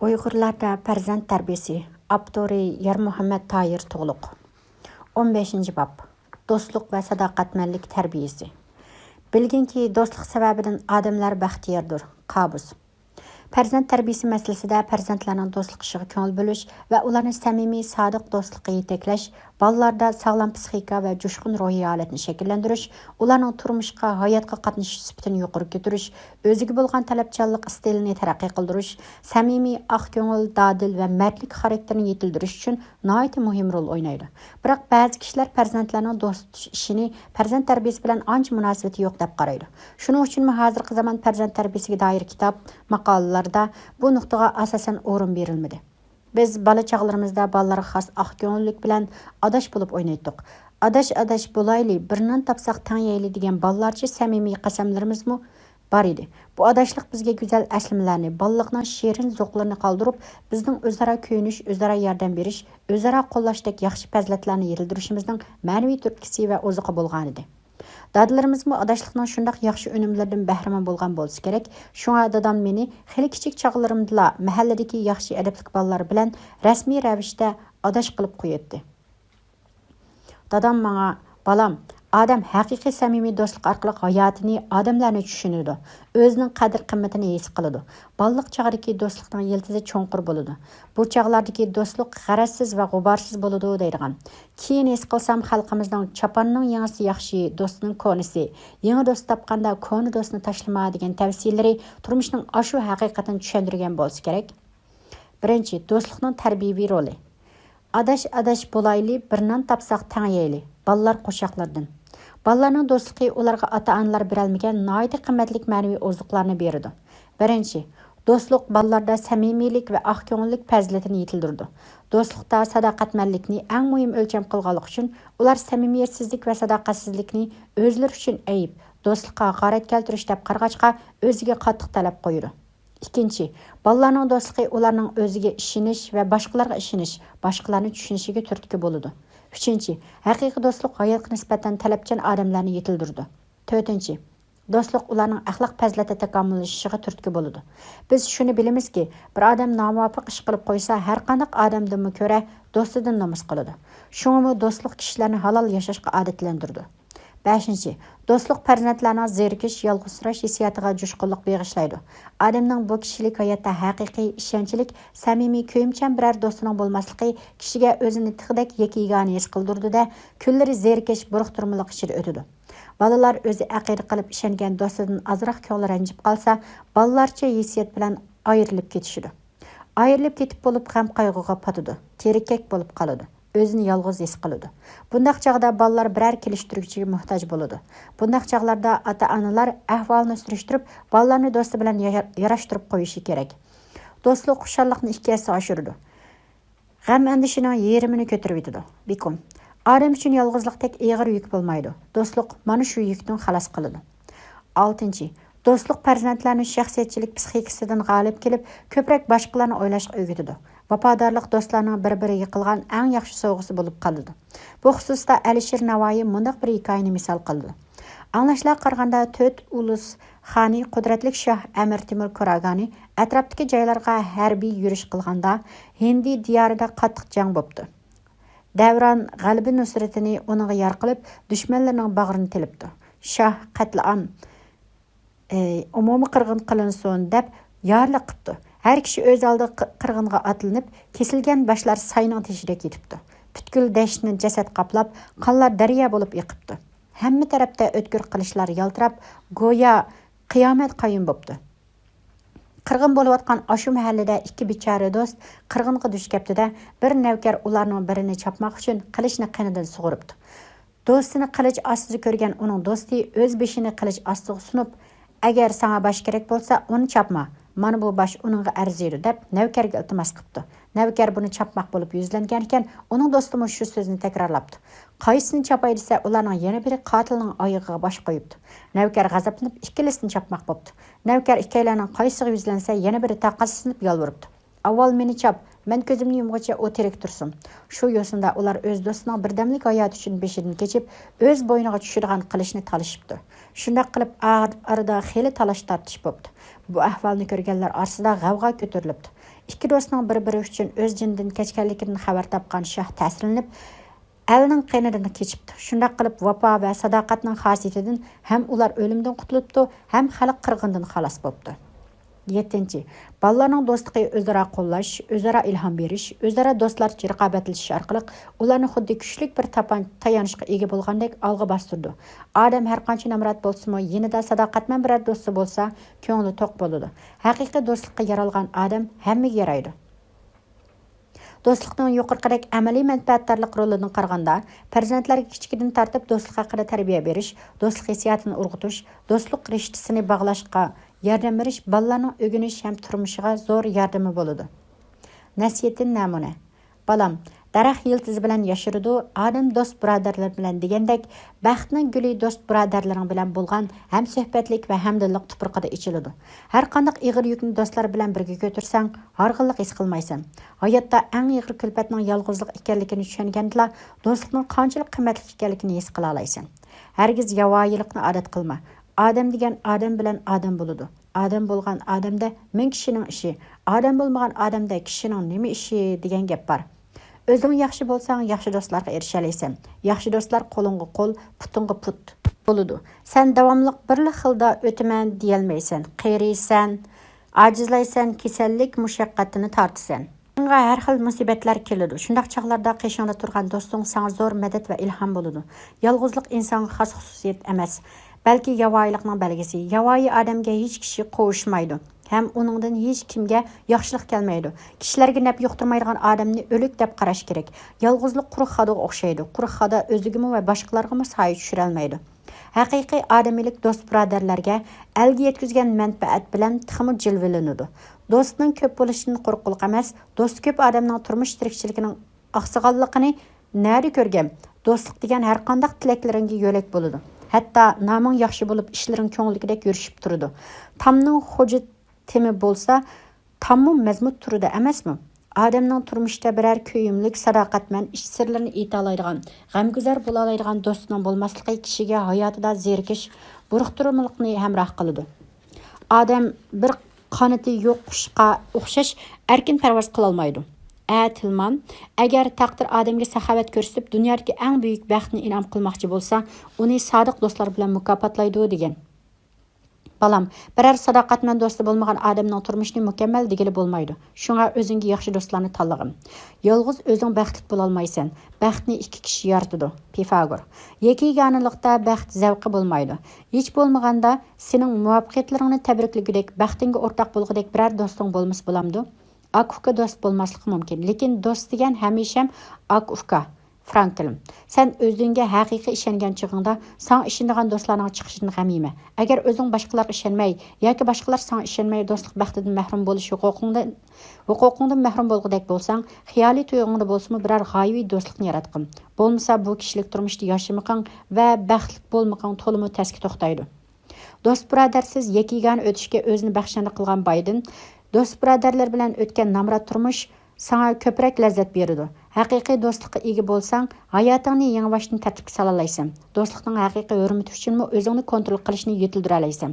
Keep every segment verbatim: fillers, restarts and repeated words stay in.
ئۇيغۇرلاردا پەرزەنت تەربىيىسى. ئاپتورى: يارمۇھەممەت تاھىر تۇغلۇق. ئون بەشىنچى باب. دوستلۇق ۋە ساداقەتمەنلىك تەربىيىسى. بىلگىنكى، دوستلۇق سەۋەبىدىن ئادەملەر بەختىياردۇر. قابۇس. پەرزەنت تەربىيىسى مەسىلىسىدە پەرزەنتلەرنىڭ دوستلۇق ئىشىغا كۆڭۈل بۆلۈش ۋە ئۇلارنى سەمىمىي، سادىق دوستلۇققا يېتەكلەش، بالىلاردا ساغلام پىسخىكا ۋە جۇشقۇن روھىي ھالەتنى شەكىللەندۈرۈش، ئۇلارنىڭ تۇرمۇشقا، ھاياتقا قاتنىشىش سۈپىتىنى يۇقىرى كۆتۈرۈش، ئۆزىگە بولغان تەلەپچانلىق ئىستىلىنى تەرەققىي قىلدۇرۇش، سەمىمىي، ئاق كۆڭۈل، دادىل ۋە مەردلىك خاراكتېرىنى يېتىلدۈرۈش ئۈچۈن ناھايىتى مۇھىم رول ئوينايدۇ. بىراق، بەزى كىشىلەر پەرزەنتلەرنىڭ دوست تۇتۇش ئىشىنى پەرزەنت تەربىيىسى بىلەن ئانچە مۇناسىۋىتى يوق دەپ قارايدۇ. شۇنىڭ ئۈچۈنمۇ ھازىرقى زامان پەرزەنت تەربىيىسىگە دائىر كىتاب، ماقالىلەردە بۇ نۇقتىغا ئاساسەن ئورۇن بېرىلمىدى. بىز بالا چاغلىرىمىزدا بالىلارغا خاس ئاق كۆڭۈللۈك بىلەن ئاداش بولۇپ ئوينايتتۇق. «ئاداش، ئاداش بولايلى، بىر نان تاپساق تەڭ يەيلى» دېگەن بالىلارچە سەمىمىي قەسەملىرىمىزمۇ بار ئىدى. بۇ ئاداشلىق بىزگە گۈزەل ئەسلىمىلەرنى، بالىلىقنىڭ شېرىن زوقلىرىنى قالدۇرۇپ، بىزنىڭ ئۆزئارا كۆيۈنۈش، ئۆزئارا ياردەم بېرىش، ئۆزئارا قوللاشتەك ياخشى پەزىلەتلەرنى يېتىلدۈرۈشىمىزنىڭ مەنىۋى تۈرتكىسى ۋە ئوزۇقى بولغانىدى. دادىلىرىمىزمۇ ئاداشلىقنىڭ شۇنداق ياخشى ئۈنۈملىرىدىن بەھرىمەن بولغان بولسا كېرەك، شۇڭا دادام مېنى خېلى كىچىك چاغلىرىمدىلا مەھەللىدىكى ياخشى ئەدەپلىك بالىلار بىلەن رەسمىي رەۋىشتە ئاداش قىلىپ قوياتتى. دادام ماڭا: «بالام، ئادەم ھەقىقىي سەمىمىي دوستلۇق ئارقىلىق ھاياتىنى، ئادەملەرنى چۈشىنىدۇ، ئۆزىنىڭ قەدىر-قىممىتىنى ھېس قىلىدۇ. بالىلىق چاغدىكى دوستلۇقنىڭ يىلتىزى چوڭقۇر بولىدۇ. بۇ چاغلاردىكى دوستلۇق غەرەزسىز ۋە غۇبارسىز بولىدۇ» دەيدىغان. كېيىن ھېس قىلسام، خەلقىمىزنىڭ «چاپاننىڭ يېڭىسى ياخشى، دوستنىڭ كونىسى، يېڭى دوست تاپقاندا كونا دوستنى تاشلىما» دېگەن تەۋسىيەلىرى تۇرمۇشنىڭ ئاشۇ ھەقىقىتىنى چۈشەندۈرگەن بولسا كېرەك. بىرىنچى، دوستلۇقنىڭ تەربىيەۋى رولى. «ئاداش، ئاداش بولايلى، بىر نان تاپساق تەڭ يەيلى» بالىلار قوشاقلىرىدىن. بالىلارنىڭ دوستلۇقى ئۇلارغا ئاتا-ئانىلار بېرەلمىگەن ناھايىتى قىممەتلىك مەنىۋى ئوزۇقلارنى بېرىدۇ. بىرىنچى، دوستلۇق بالىلاردا سەمىمىيلىك ۋە ئاق كۆڭۈللۈك پەزىلىتىنى يېتىلدۈرىدۇ. دوستلۇقتا ساداقەتمەنلىكنى ئەڭ مۇھىم ئۆلچەم قىلغانلىقى ئۈچۈن، ئۇلار سەمىمىيەتسىزلىك ۋە ساداقەتسىزلىكنى ئۆزلىرى ئۈچۈن ئەيىب، دوستلۇققا ھاقارەت كەلتۈرۈش دەپ قارىغاچقا، ئۆزىگە قاتتىق تەلەپ قويىدۇ. ئىككىنچى، بالىلارنىڭ دوستلۇقى ئۇلارنىڭ ئۆزىگە ئىشىنىش ۋە باشقىلارغا ئىشىنىش، باشقىلارنى چۈشىنىشىگە تۈرتكە بولىدۇ. ئۈچىنچى، ھەقىقىي دوستلۇق ھاياتقا نىسبەتەن تەلەپچان ئادەملەرنى يېتىلدۈرىدۇ. تۆتىنچى، دوستلۇق ئۇلارنىڭ ئەخلاق پەزىلەتتە تاكامۇللىشىشىغا تۈرتكە بولىدۇ. بىز شۇنى بىلىمىزكى، بىر ئادەم نامۇۋاپىق ئىش قىلىپ قويسا، ھەرقانداق ئادەمدىنمۇ كۆرە دوستىدىن نومۇس قىلىدۇ. شۇڭىمۇ دوستلۇق كىشىلەرنى ھالال ياشاشقا ئادەتلەندۈرىدۇ. بەشىنچى، دوستلۇق پەرزەنتلەرنىڭ زېرىكىش، يالغۇزسىراش ھېسسىياتىغا جۇشقۇنلۇق بېغىشلايدۇ. ئادەمنىڭ بۇ كىشىلىك ھاياتتا ھەقىقىي، ئىشەنچلىك، سەمىمىي، كۆيۈمچان بىرەر دوستىنىڭ بولماسلىقى كىشىگە ئۆزىنى تېخىدەك يەككە-يېگانە ھېس قىلدۇرىدۇ-دە، كۈنلىرى زېرىكىش، بۇرۇقتۇرمىلىق ئىچىدە ئۆتىدۇ. بالىلار ئۆزى ئەقىدە قىلىپ ئىشەنگەن دوستىدىن ئازراق كۆڭلى رەنجىپ قالسا، بالىلارچە ھېسسىيات بىلەن ئايرىلىپ كېتىشىدۇ. ئايرىلىپ كېتىپ بولۇپ غەم-قايغۇغا پاتىدۇ، تېرىكەك بولۇپ قالىدۇ، ئۆزىنى يالغۇز ھېس قىلىدۇ. بۇنداق چاغدا بالىلار بىرەر كېلىشتۈرگۈچىگە موھتاج بولىدۇ. بۇنداق چاغلاردا ئاتا-ئانىلار ئەھۋالنى سۈرۈشتۈرۈپ، بالىلارنى دوستى بىلەن يا-، ياراشتۇرۇپ قويۇشى كېرەك. دوستلۇق خۇشاللىقنى ئىككى ھەسسە ئاشۇرىدۇ. غەم-ئەندىشىنىڭ يېرىمىنى كۆتۈرۈۋېتىدۇ. بىكۇم. ئادەم ئۈچۈن يالغۇزلۇقتەك ئېغىر يۈك بولمايدۇ. دوستلۇق مانا شۇ يۈكتىن خالاس قىلىدۇ. ئالتىنچى، دوستلۇق پەرزەنتلەرنى شەخسىيەتچىلىك پىسخىكىسىدىن غالىب كېلىپ، كۆپرەك باشقىلارنى ئويلاشقا ئۆگىتىدۇ. ۋاپادارلىق دوستلارنىڭ بىر-بىرىگە قىلغان ئەڭ ياخشى سوۋغىسى بولۇپ قالىدۇ. بۇ خۇسۇستا ئەلىشىر ناۋايى مۇنداق بىر ھېكايىنى مىسال قىلىدۇ. ئاڭلاشلارغا قارىغاندا، تۆت ئۇلۇس خانى قۇدرەتلىك شاھ ئەمىر تېمۇر كوراگانى ئەتراپتىكى جايلارغا ھەربىي يۈرۈش قىلغاندا، ھىندى دىيارىدا قاتتىق جەڭ بوپتۇ. دەۋران غەلىبە نۇسرىتىنى ئۇنىڭغا يار قىلىپ، دۈشمەنلىرىنىڭ باغرىنى تېلىپتۇ. شاھ قەتلىئام، ئى، ئومۇمىي قىرغىن قىلىنسۇن دەپ يارلىق قىپتۇ. ھەر كىشى ئۆز ئالدىغا قى-، قىرغىنغا ئاتلىنىپ، كېسىلگەن باشلار ساينىڭ تېشىدەك يېتىپتۇ. پۈتكۈل دەشتنى جەسەت قاپلاپ، قانلار دەريا بولۇپ ئېقىپتۇ. ھەممە تەرەپتە ئۆتكۈر قىلىچلار يالتىراپ، گويا قىيامەت قايىم بوپتۇ. قىرغىن بولۇۋاتقان ئاشۇ مەھەللىدە ئىككى بىچارە دوست قىرغىنغا دۇچ كەپتۇ-دە، بىر نەۋكەر ئۇلارنىڭ بىرىنى چاپماق ئۈچۈن قىلىچنى قېنىدىن سۇغۇرۇپتۇ. دوستىنى قىلىچ ئاستىدا كۆرگەن ئۇنىڭ دوستى ئۆز بېشىنى قىلىچ ئاستىغا سۇنۇپ، «ئەگەر ساڭا باش كېرەك بولسا، ئۇنى چاپما، مانا بۇ باش ئۇنىڭغا ئەرزىيدۇ» دەپ، نەۋكەرگە ئىلتىماس قىپتۇ. نەۋكەر بۇنى چاپماق بولۇپ يۈزلەنگەنىكەن، ئۇنىڭ دوستىمۇ شۇ سۆزنى تەكرارلاپتۇ. «قايسىسىنى چاپاي؟» دېسە، ئۇلارنىڭ يەنە بىرى قاتىلنىڭ ئايىغىغا باش قويۇپتۇ. نەۋكەر غەزەپلىنىپ، ئىككىلىسىنى چاپماق بوپتۇ. نەۋكەر ئىككىيلەننىڭ قايسىسىغا يۈزلەنسە، يەنە بىرى تاقەتسىزلىنىپ يالۋۇرۇپتۇ. «ئاۋۋال مېنى چاپ، مەن كۆزۈمنى يۇمغۇچە ئۇ تىرىك تۇرسۇن.» شۇ يوسۇندا ئۇلار ئۆز دوستىنىڭ بىردەملىك ھاياتى ئۈچۈن بېشىدىن كېچىپ، ئۆز بوينىغا چۈشىدىغان قىلىچنى تالىشىپتۇ. شۇنداق قىلىپ، ئار-، ئارىدا خېلى تالاش-تارتىش بوپتۇ. بۇ ئەھۋالنى كۆرگەنلەر ئارىسىدا غەۋغا كۆتۈرۈلۈپتۇ. ئىككى دوستنىڭ بىر-بىرى ئۈچۈن ئۆز جېنىدىن كەچكەنلىكىدىن خەۋەر تاپقان شاھ تەسىرلىنىپ، ئەلنىڭ قېنىدىن كېچىپتۇ. شۇنداق قىلىپ، ۋاپا ۋە ساداقەتنىڭ خاسىيىتىدىن ھەم ئۇلار ئۆلۈمدىن قۇتۇلۇپتۇ، ھەم خەلق قىرغىنىدىن خالاس بوپتۇ. يەتتىنچى، بالىلارنىڭ دوستلۇقى ئۆزئارا قوللاش، ئۆزئارا ئىلھام بېرىش، ئۆزئارا دوستلارچە رىقابەتلىشىش ئارقىلىق ئۇلارنى خۇددى كۈچلۈك بىر تاپان-، تايانچقا ئىگە بولغاندەك ئالغا باستۇرىدۇ. ئادەم ھەرقانچە نامرات بولسىمۇ، يېنىدا ساداقەتمەن بىرەر دوستى بولسا، كۆڭلى توق بولىدۇ. ھەقىقىي دوستلۇققا يارالغان ئادەم ھەممىگە يارايدۇ. دوستلۇقنىڭ يۇقىرىقىدەك ئەمەلىي مەنپەئەتدارلىق رولىدىن قارىغاندا، پەرزەنتلەرگە كىچىكىدىن تارتىپ دوستلۇق ھەققىدە تەربىيە بېرىش، دوستلۇق ھېسسىياتىنى ئۇرغۇتۇش، دوستلۇق رىشتىسىنى باغلاشقا ياردەم بېرىش بالىلارنىڭ ئۆگىنىش ھەم تۇرمۇشىغا زور ياردىمى بولىدۇ. نەسىھەتتىن نەمۇنە. بالام، دەرەخ يىلتىزى بىلەن ياشىرىدۇ، ئادەم دوست بۇرادەرلىرى بىلەن دېگەندەك، بەختنىڭ گۈلى دوست بۇرادەرلىرىڭ بىلەن بولغان ھەمسۆھبەتلىك ۋە ھەمدىللىق تۇپرىقىدا ئېچىلىدۇ. ھەرقانداق ئېغىر يۈكنى دوستلار بىلەن بىرگە كۆتۈرسەڭ، ھارغىنلىق ھېس قىلمايسەن. ھاياتتا ئەڭ ئېغىر كۈلپەتنىڭ يالغۇزلۇق ئىكەنلىكىنى چۈشەنگەندىلا، دوستلۇقنىڭ قانچىلىك قىممەتلىك ئىكەنلىكىنى ھېس قىلالايسەن. ھەرگىز ياۋايىلىقنى ئادەت قىلما. ئادەم دېگەن ئادەم بىلەن ئادەم بولىدۇ. ئادەم بولغان ئادەمدە مىڭ كىشىنىڭ ئىشى، ئادەم بولمىغان ئادەمدە كىشىنىڭ نېمە ئىشى دېگەن گەپ بار. ئۆزۈڭ ياخشى بولساڭ، ياخشى دوستلارغا ئېرىشەلەيسەن. ياخشى دوستلار قولۇڭغا قول، پۇتۇڭغا پۇت بولىدۇ. سەن داۋاملىق بىرلا خىلدا ئۆتىمەن دېيەلمەيسەن. قېرىيسەن، ئاجىزلايسەن، كېسەللىك مۇشەققەتىنى تارتىسەن. باشىڭغا ھەر خىل مۇسىبەتلەر كېلىدۇ. شۇنداق چاغلاردا قېشىڭدا تۇرغان دوستۇڭ ساڭا زور مەدەت ۋە ئىلھام بولىدۇ. يالغۇزلۇق ئىنسانغا خاس خۇسۇسىيەت ئەمەس، بەلكى ياۋايىلىقنىڭ بەلگىسى. ياۋايى ئادەمگە ھېچ كىشى قوۋۇشمايدۇ ھەم ئۇنىڭدىن ھېچ كىمگە ياخشىلىق كەلمەيدۇ. كىشىلەرگە نەپ يۇقتۇرمايدىغان ئادەمنى ئۆلۈك دەپ قاراش كېرەك. يالغۇزلۇق قۇرۇق خادىغا ئوخشايدۇ. قۇرۇق خادا ئۆزىگىمۇ ۋە باشقىلارغىمۇ سايە چۈشۈرەلمەيدۇ. ھەقىقىي ئادىمىيلىك دوست بۇرادەرلەرگە ئەلگە يەتكۈزگەن مەنپەئەت بىلەن تېخىمۇ جىلۋىلىنىدۇ. دوستنىڭ كۆپ بولۇشىدىن قورققۇلۇق ئەمەس، دوستى كۆپ ئادەمنىڭ تۇرمۇش تىرىكچىلىكىنىڭ ئاقسىغانلىقىنى نەدە كۆرگەن؟ دوستلۇق دېگەن ھەرقانداق تىلەكلىرىڭگە يۆلەك بولىدۇ. ھەتتا نامىڭ ياخشى بولۇپ، ئىشلىرىڭ كۆڭۈلدىكىدەك يۈرۈشۈپ تۇرىدۇ. تامنىڭ خوجا تېمى بولسا، تاممۇ مەزمۇت تۇرىدۇ ئەمەسمۇ؟ ئادەمنىڭ تۇرمۇشتا بىرەر كۆيۈملۈك، ساداقەتمەن، ئىچ سىرلىرىنى ئېيتالايدىغان، غەمگۈزار بولالايدىغان دوستىنىڭ بولماسلىقى كىشىگە ھاياتىدا زېرىكىش، بۇرۇقتۇرمىلىقنى ھەمراھ قىلىدۇ. ئادەم بىر قانىتى يوق قۇشقا ئوخشاش ئەركىن پەرۋاز قىلالمايدۇ. ئە تىلمان، ئەگەر تەقدىر ئادەمگە ساخاۋەت كۆرسىتىپ، دۇنيادىكى ئەڭ بۈيۈك بەختنى ئىنئام قىلماقچى بولسا، ئۇنى سادىق دوستلار بىلەن مۇكاپاتلايدۇ، دېگەن. بالام، بىرەر ساداقەتمەن دوستى بولمىغان ئادەمنىڭ تۇرمۇشىنى مۇكەممەل دېگىلى بولمايدۇ. شۇڭا ئۆزۈڭگە ياخشى دوستلارنى تاللىغىن. يالغۇز ئۆزۈڭ بەختلىك بولالمايسەن. بەختنى ئىككى كىشى يارىتىدۇ. پىفاگور. يەككە-يېگانىلىقتا بەخت زەۋقى بولمايدۇ. ھېچ بولمىغاندا سېنىڭ مۇۋەپپەقىيەتلىرىڭنى تەبرىكلىگۈدەك، بەختىڭگە ئورتاق بولغۇدەك بىرەر دوستۇڭ بولمىسا بولامدۇ؟ ئاكا-ئۇكا دوست بولماسلىقى مۇمكىن، لېكىن دوست دېگەن ھەمىشەم ئاكا-ئۇكا. فرانكلىن، سەن ئۆزۈڭگە ھەقىقىي ئىشەنگەن چېغىڭدا، ساڭا ئىشىنىدىغان دوستلارنىڭ چىقىشىدىن غەم يېمە. ئەگەر ئۆزۈڭ باشقىلارغا ئىشەنمەي ياكى باشقىلار ساڭا ئىشەنمەي دوستلۇق بەختىدىن مەھرۇم بولۇش ھوقۇقۇڭدىن، ھوقۇقۇڭدىن مەھرۇم بولغۇدەك بولساڭ، خىيالىي تۇيغۇڭدا بولسىمۇ بىرەر غايىۋى دوستلۇقنى ياراتقىن. بولمىسا بۇ كىشىلىك تۇرمۇشتا ياشىمىقىڭ ۋە بەختلىك بولمىقىڭ تولىمۇ تەسكە توختايدۇ. دوست بۇرادەرسىز يەككە-يېگانە ئۆتۈشكە ئۆزىنى بەخشەندە قىلغان بايدىن، دوست بۇرادەرلەر بىلەن ئۆتكەن نامرات تۇرمۇش ساڭا كۆپرەك لەززەت بېرىدۇ. ھەقىقىي دوستلۇققا ئىگە بولساڭ، ھاياتىڭنى يېڭىباشتىن تەرتىپكە سالالايسەن. دوستلۇقنىڭ ھەقىقىي ھۆرمىتى ئۈچۈنمۇ ئۆزۈڭنى كونترول قىلىشنى يېتىلدۈرەلەيسەن.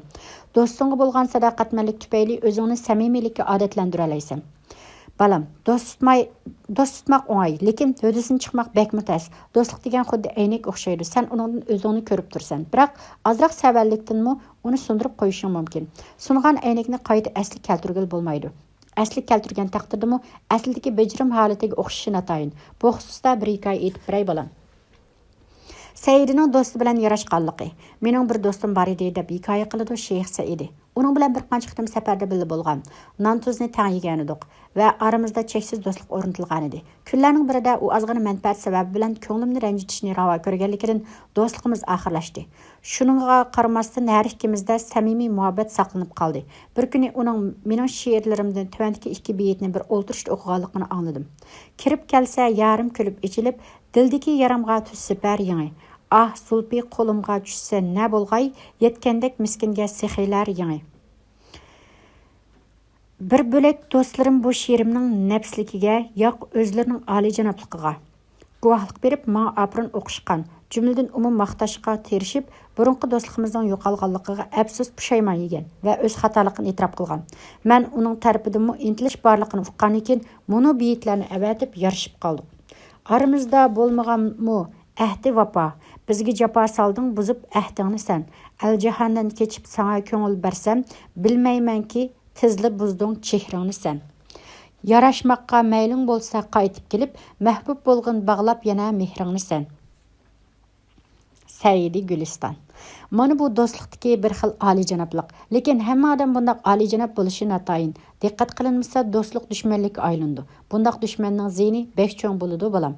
دوستۇڭغا بولغان ساداقەتمەنلىك تۈپەيلى ئۆزۈڭنى سەمىمىيلىككە ئادەتلەندۈرەلەيسەن. بالام، دوست تۇتماي، دوست تۇتماق ئوڭاي، لېكىن ھۆددىسىدىن چىقماق بەكمۇ تەس. دوستلۇق دېگەن خۇددى ئەينەك ئوخشايدۇ، سەن ئۇنىڭدىن ئۆزۈڭنى كۆرۈپ تۇرىسەن، بىراق ئازراق سەۋەنلىكتىنمۇ ئۇنى سۇندۇرۇپ قويۇشۇڭ مۇمكىن. سۇنغان ئەينەكنى قايتا ئەسلىگە كەلتۈرگىلى بولمايدۇ. ئەسلىگە كەلتۈرگەن تەقدىردىمۇ ئەسلىدىكى بېجىرىم ھالىتىگە ئوخشىشى ناتايىن. بۇ خۇسۇستا بىر ھېكايە ئېيتىپ بېرەي، بالام. سەئىدىنىڭ دوستى بىلەن ياراشقانلىقى. مېنىڭ بىر دوستۇم بار ئىدى، دەپ ھېكايە قىلىدۇ شەيخ سەئىدى. ئۇنىڭ بىلەن بىر قانچە قېتىم سەپەردە بىللە بولغان، نان-تۇزنى تەڭ يېگەنىدۇق ۋە ئارىمىزدا چەكسىز دوستلۇق ئورنىتىلغانىدى. كۈنلەرنىڭ بىرىدە ئۇ ئازغىنا مەنپەئەت سەۋەبى بىلەن كۆڭلۈمنى رەنجىتىشنى راۋا كۆرگەنلىكىدىن دوستلۇقىمىز ئاخىرلاشتى. شۇنىڭغا قارىماستىن، ھەر ئىككىمىزدە سەمىمىي مۇھەببەت ساقلىنىپ قالدى. بىر كۈنى ئۇنىڭ مېنىڭ شېئىرلىرىمدىن تۆۋەندىكى ئىككى بېيىتنى بىر ئولتۇرۇشتا ئوقۇغانلىقىنى ئاڭلىدىم. كىرىپ كەلسە يارىم كۈلۈپ ئېچىلىپ، دىلدىكى يارامغا تۈز سېپەر يېڭى. ئاھ، زۇلپى قولۇمغا چۈشسە نە بولغاي، يەتكەندەك مىسكىنگە سېخىيلار يېڭى. بىر بۆلەك دوستلىرىم بۇ شېئىرىمنىڭ نەپىسلىكىگە ياق ئۆزلىرىنىڭ ئالىيجانابلىقىغا، گۇۋاھلىق بېرىپ، ماڭا ئاپىرىن ئوقۇشقان، جۈملىدىن ئۇمۇ ماختاشقا تىرىشىپ، بۇرۇنقى دوستلۇقىمىزنىڭ يوقالغانلىقىغا ئەپسۇس، پۇشايمان يېگەن ۋە ئۆز خاتالىقىنى ئېتىراپ قىلغان. مەن ئۇنىڭ تەرىپىدىنمۇ ئىنتىلىش بارلىقىنى ئۇققاندىن كېيىن، مۇنۇ بېيىتلەرنى ئەۋەتىپ يارىشىپ قالدۇق. ئارىمىزدا بولمىغانمۇ ئەھدى ۋاپا، بىزگە جاپا سالدىڭ، بۇزۇپ ئەھدىڭنى سەن. ئەل جاھاندىن كېچىپ ساڭا كۆڭۈل بەرسەم، بىلمەيمەنكى، تېزلا بۇزدۇڭ چېھرىڭنى سەن. ياراشماققا مەيلىڭ بولسا قايتىپ كېلىپ، مەھبۇب بولغىن باغلاپ يەنە مېھرىڭنى سەن. سەئىدى گۈلىستان. مانا بۇ دوستلۇقتىكى بىر خىل ئالىيجانابلىق. لېكىن ھەممە ئادەم بۇنداق ئالىيجاناب بولۇشى ناتايىن. دىققەت قىلىنمىسا، دوستلۇق دۈشمەنلىككە ئايلىنىدۇ. بۇنداق دۈشمەننىڭ زىيىنى بەك چوڭ بولىدۇ، بالام.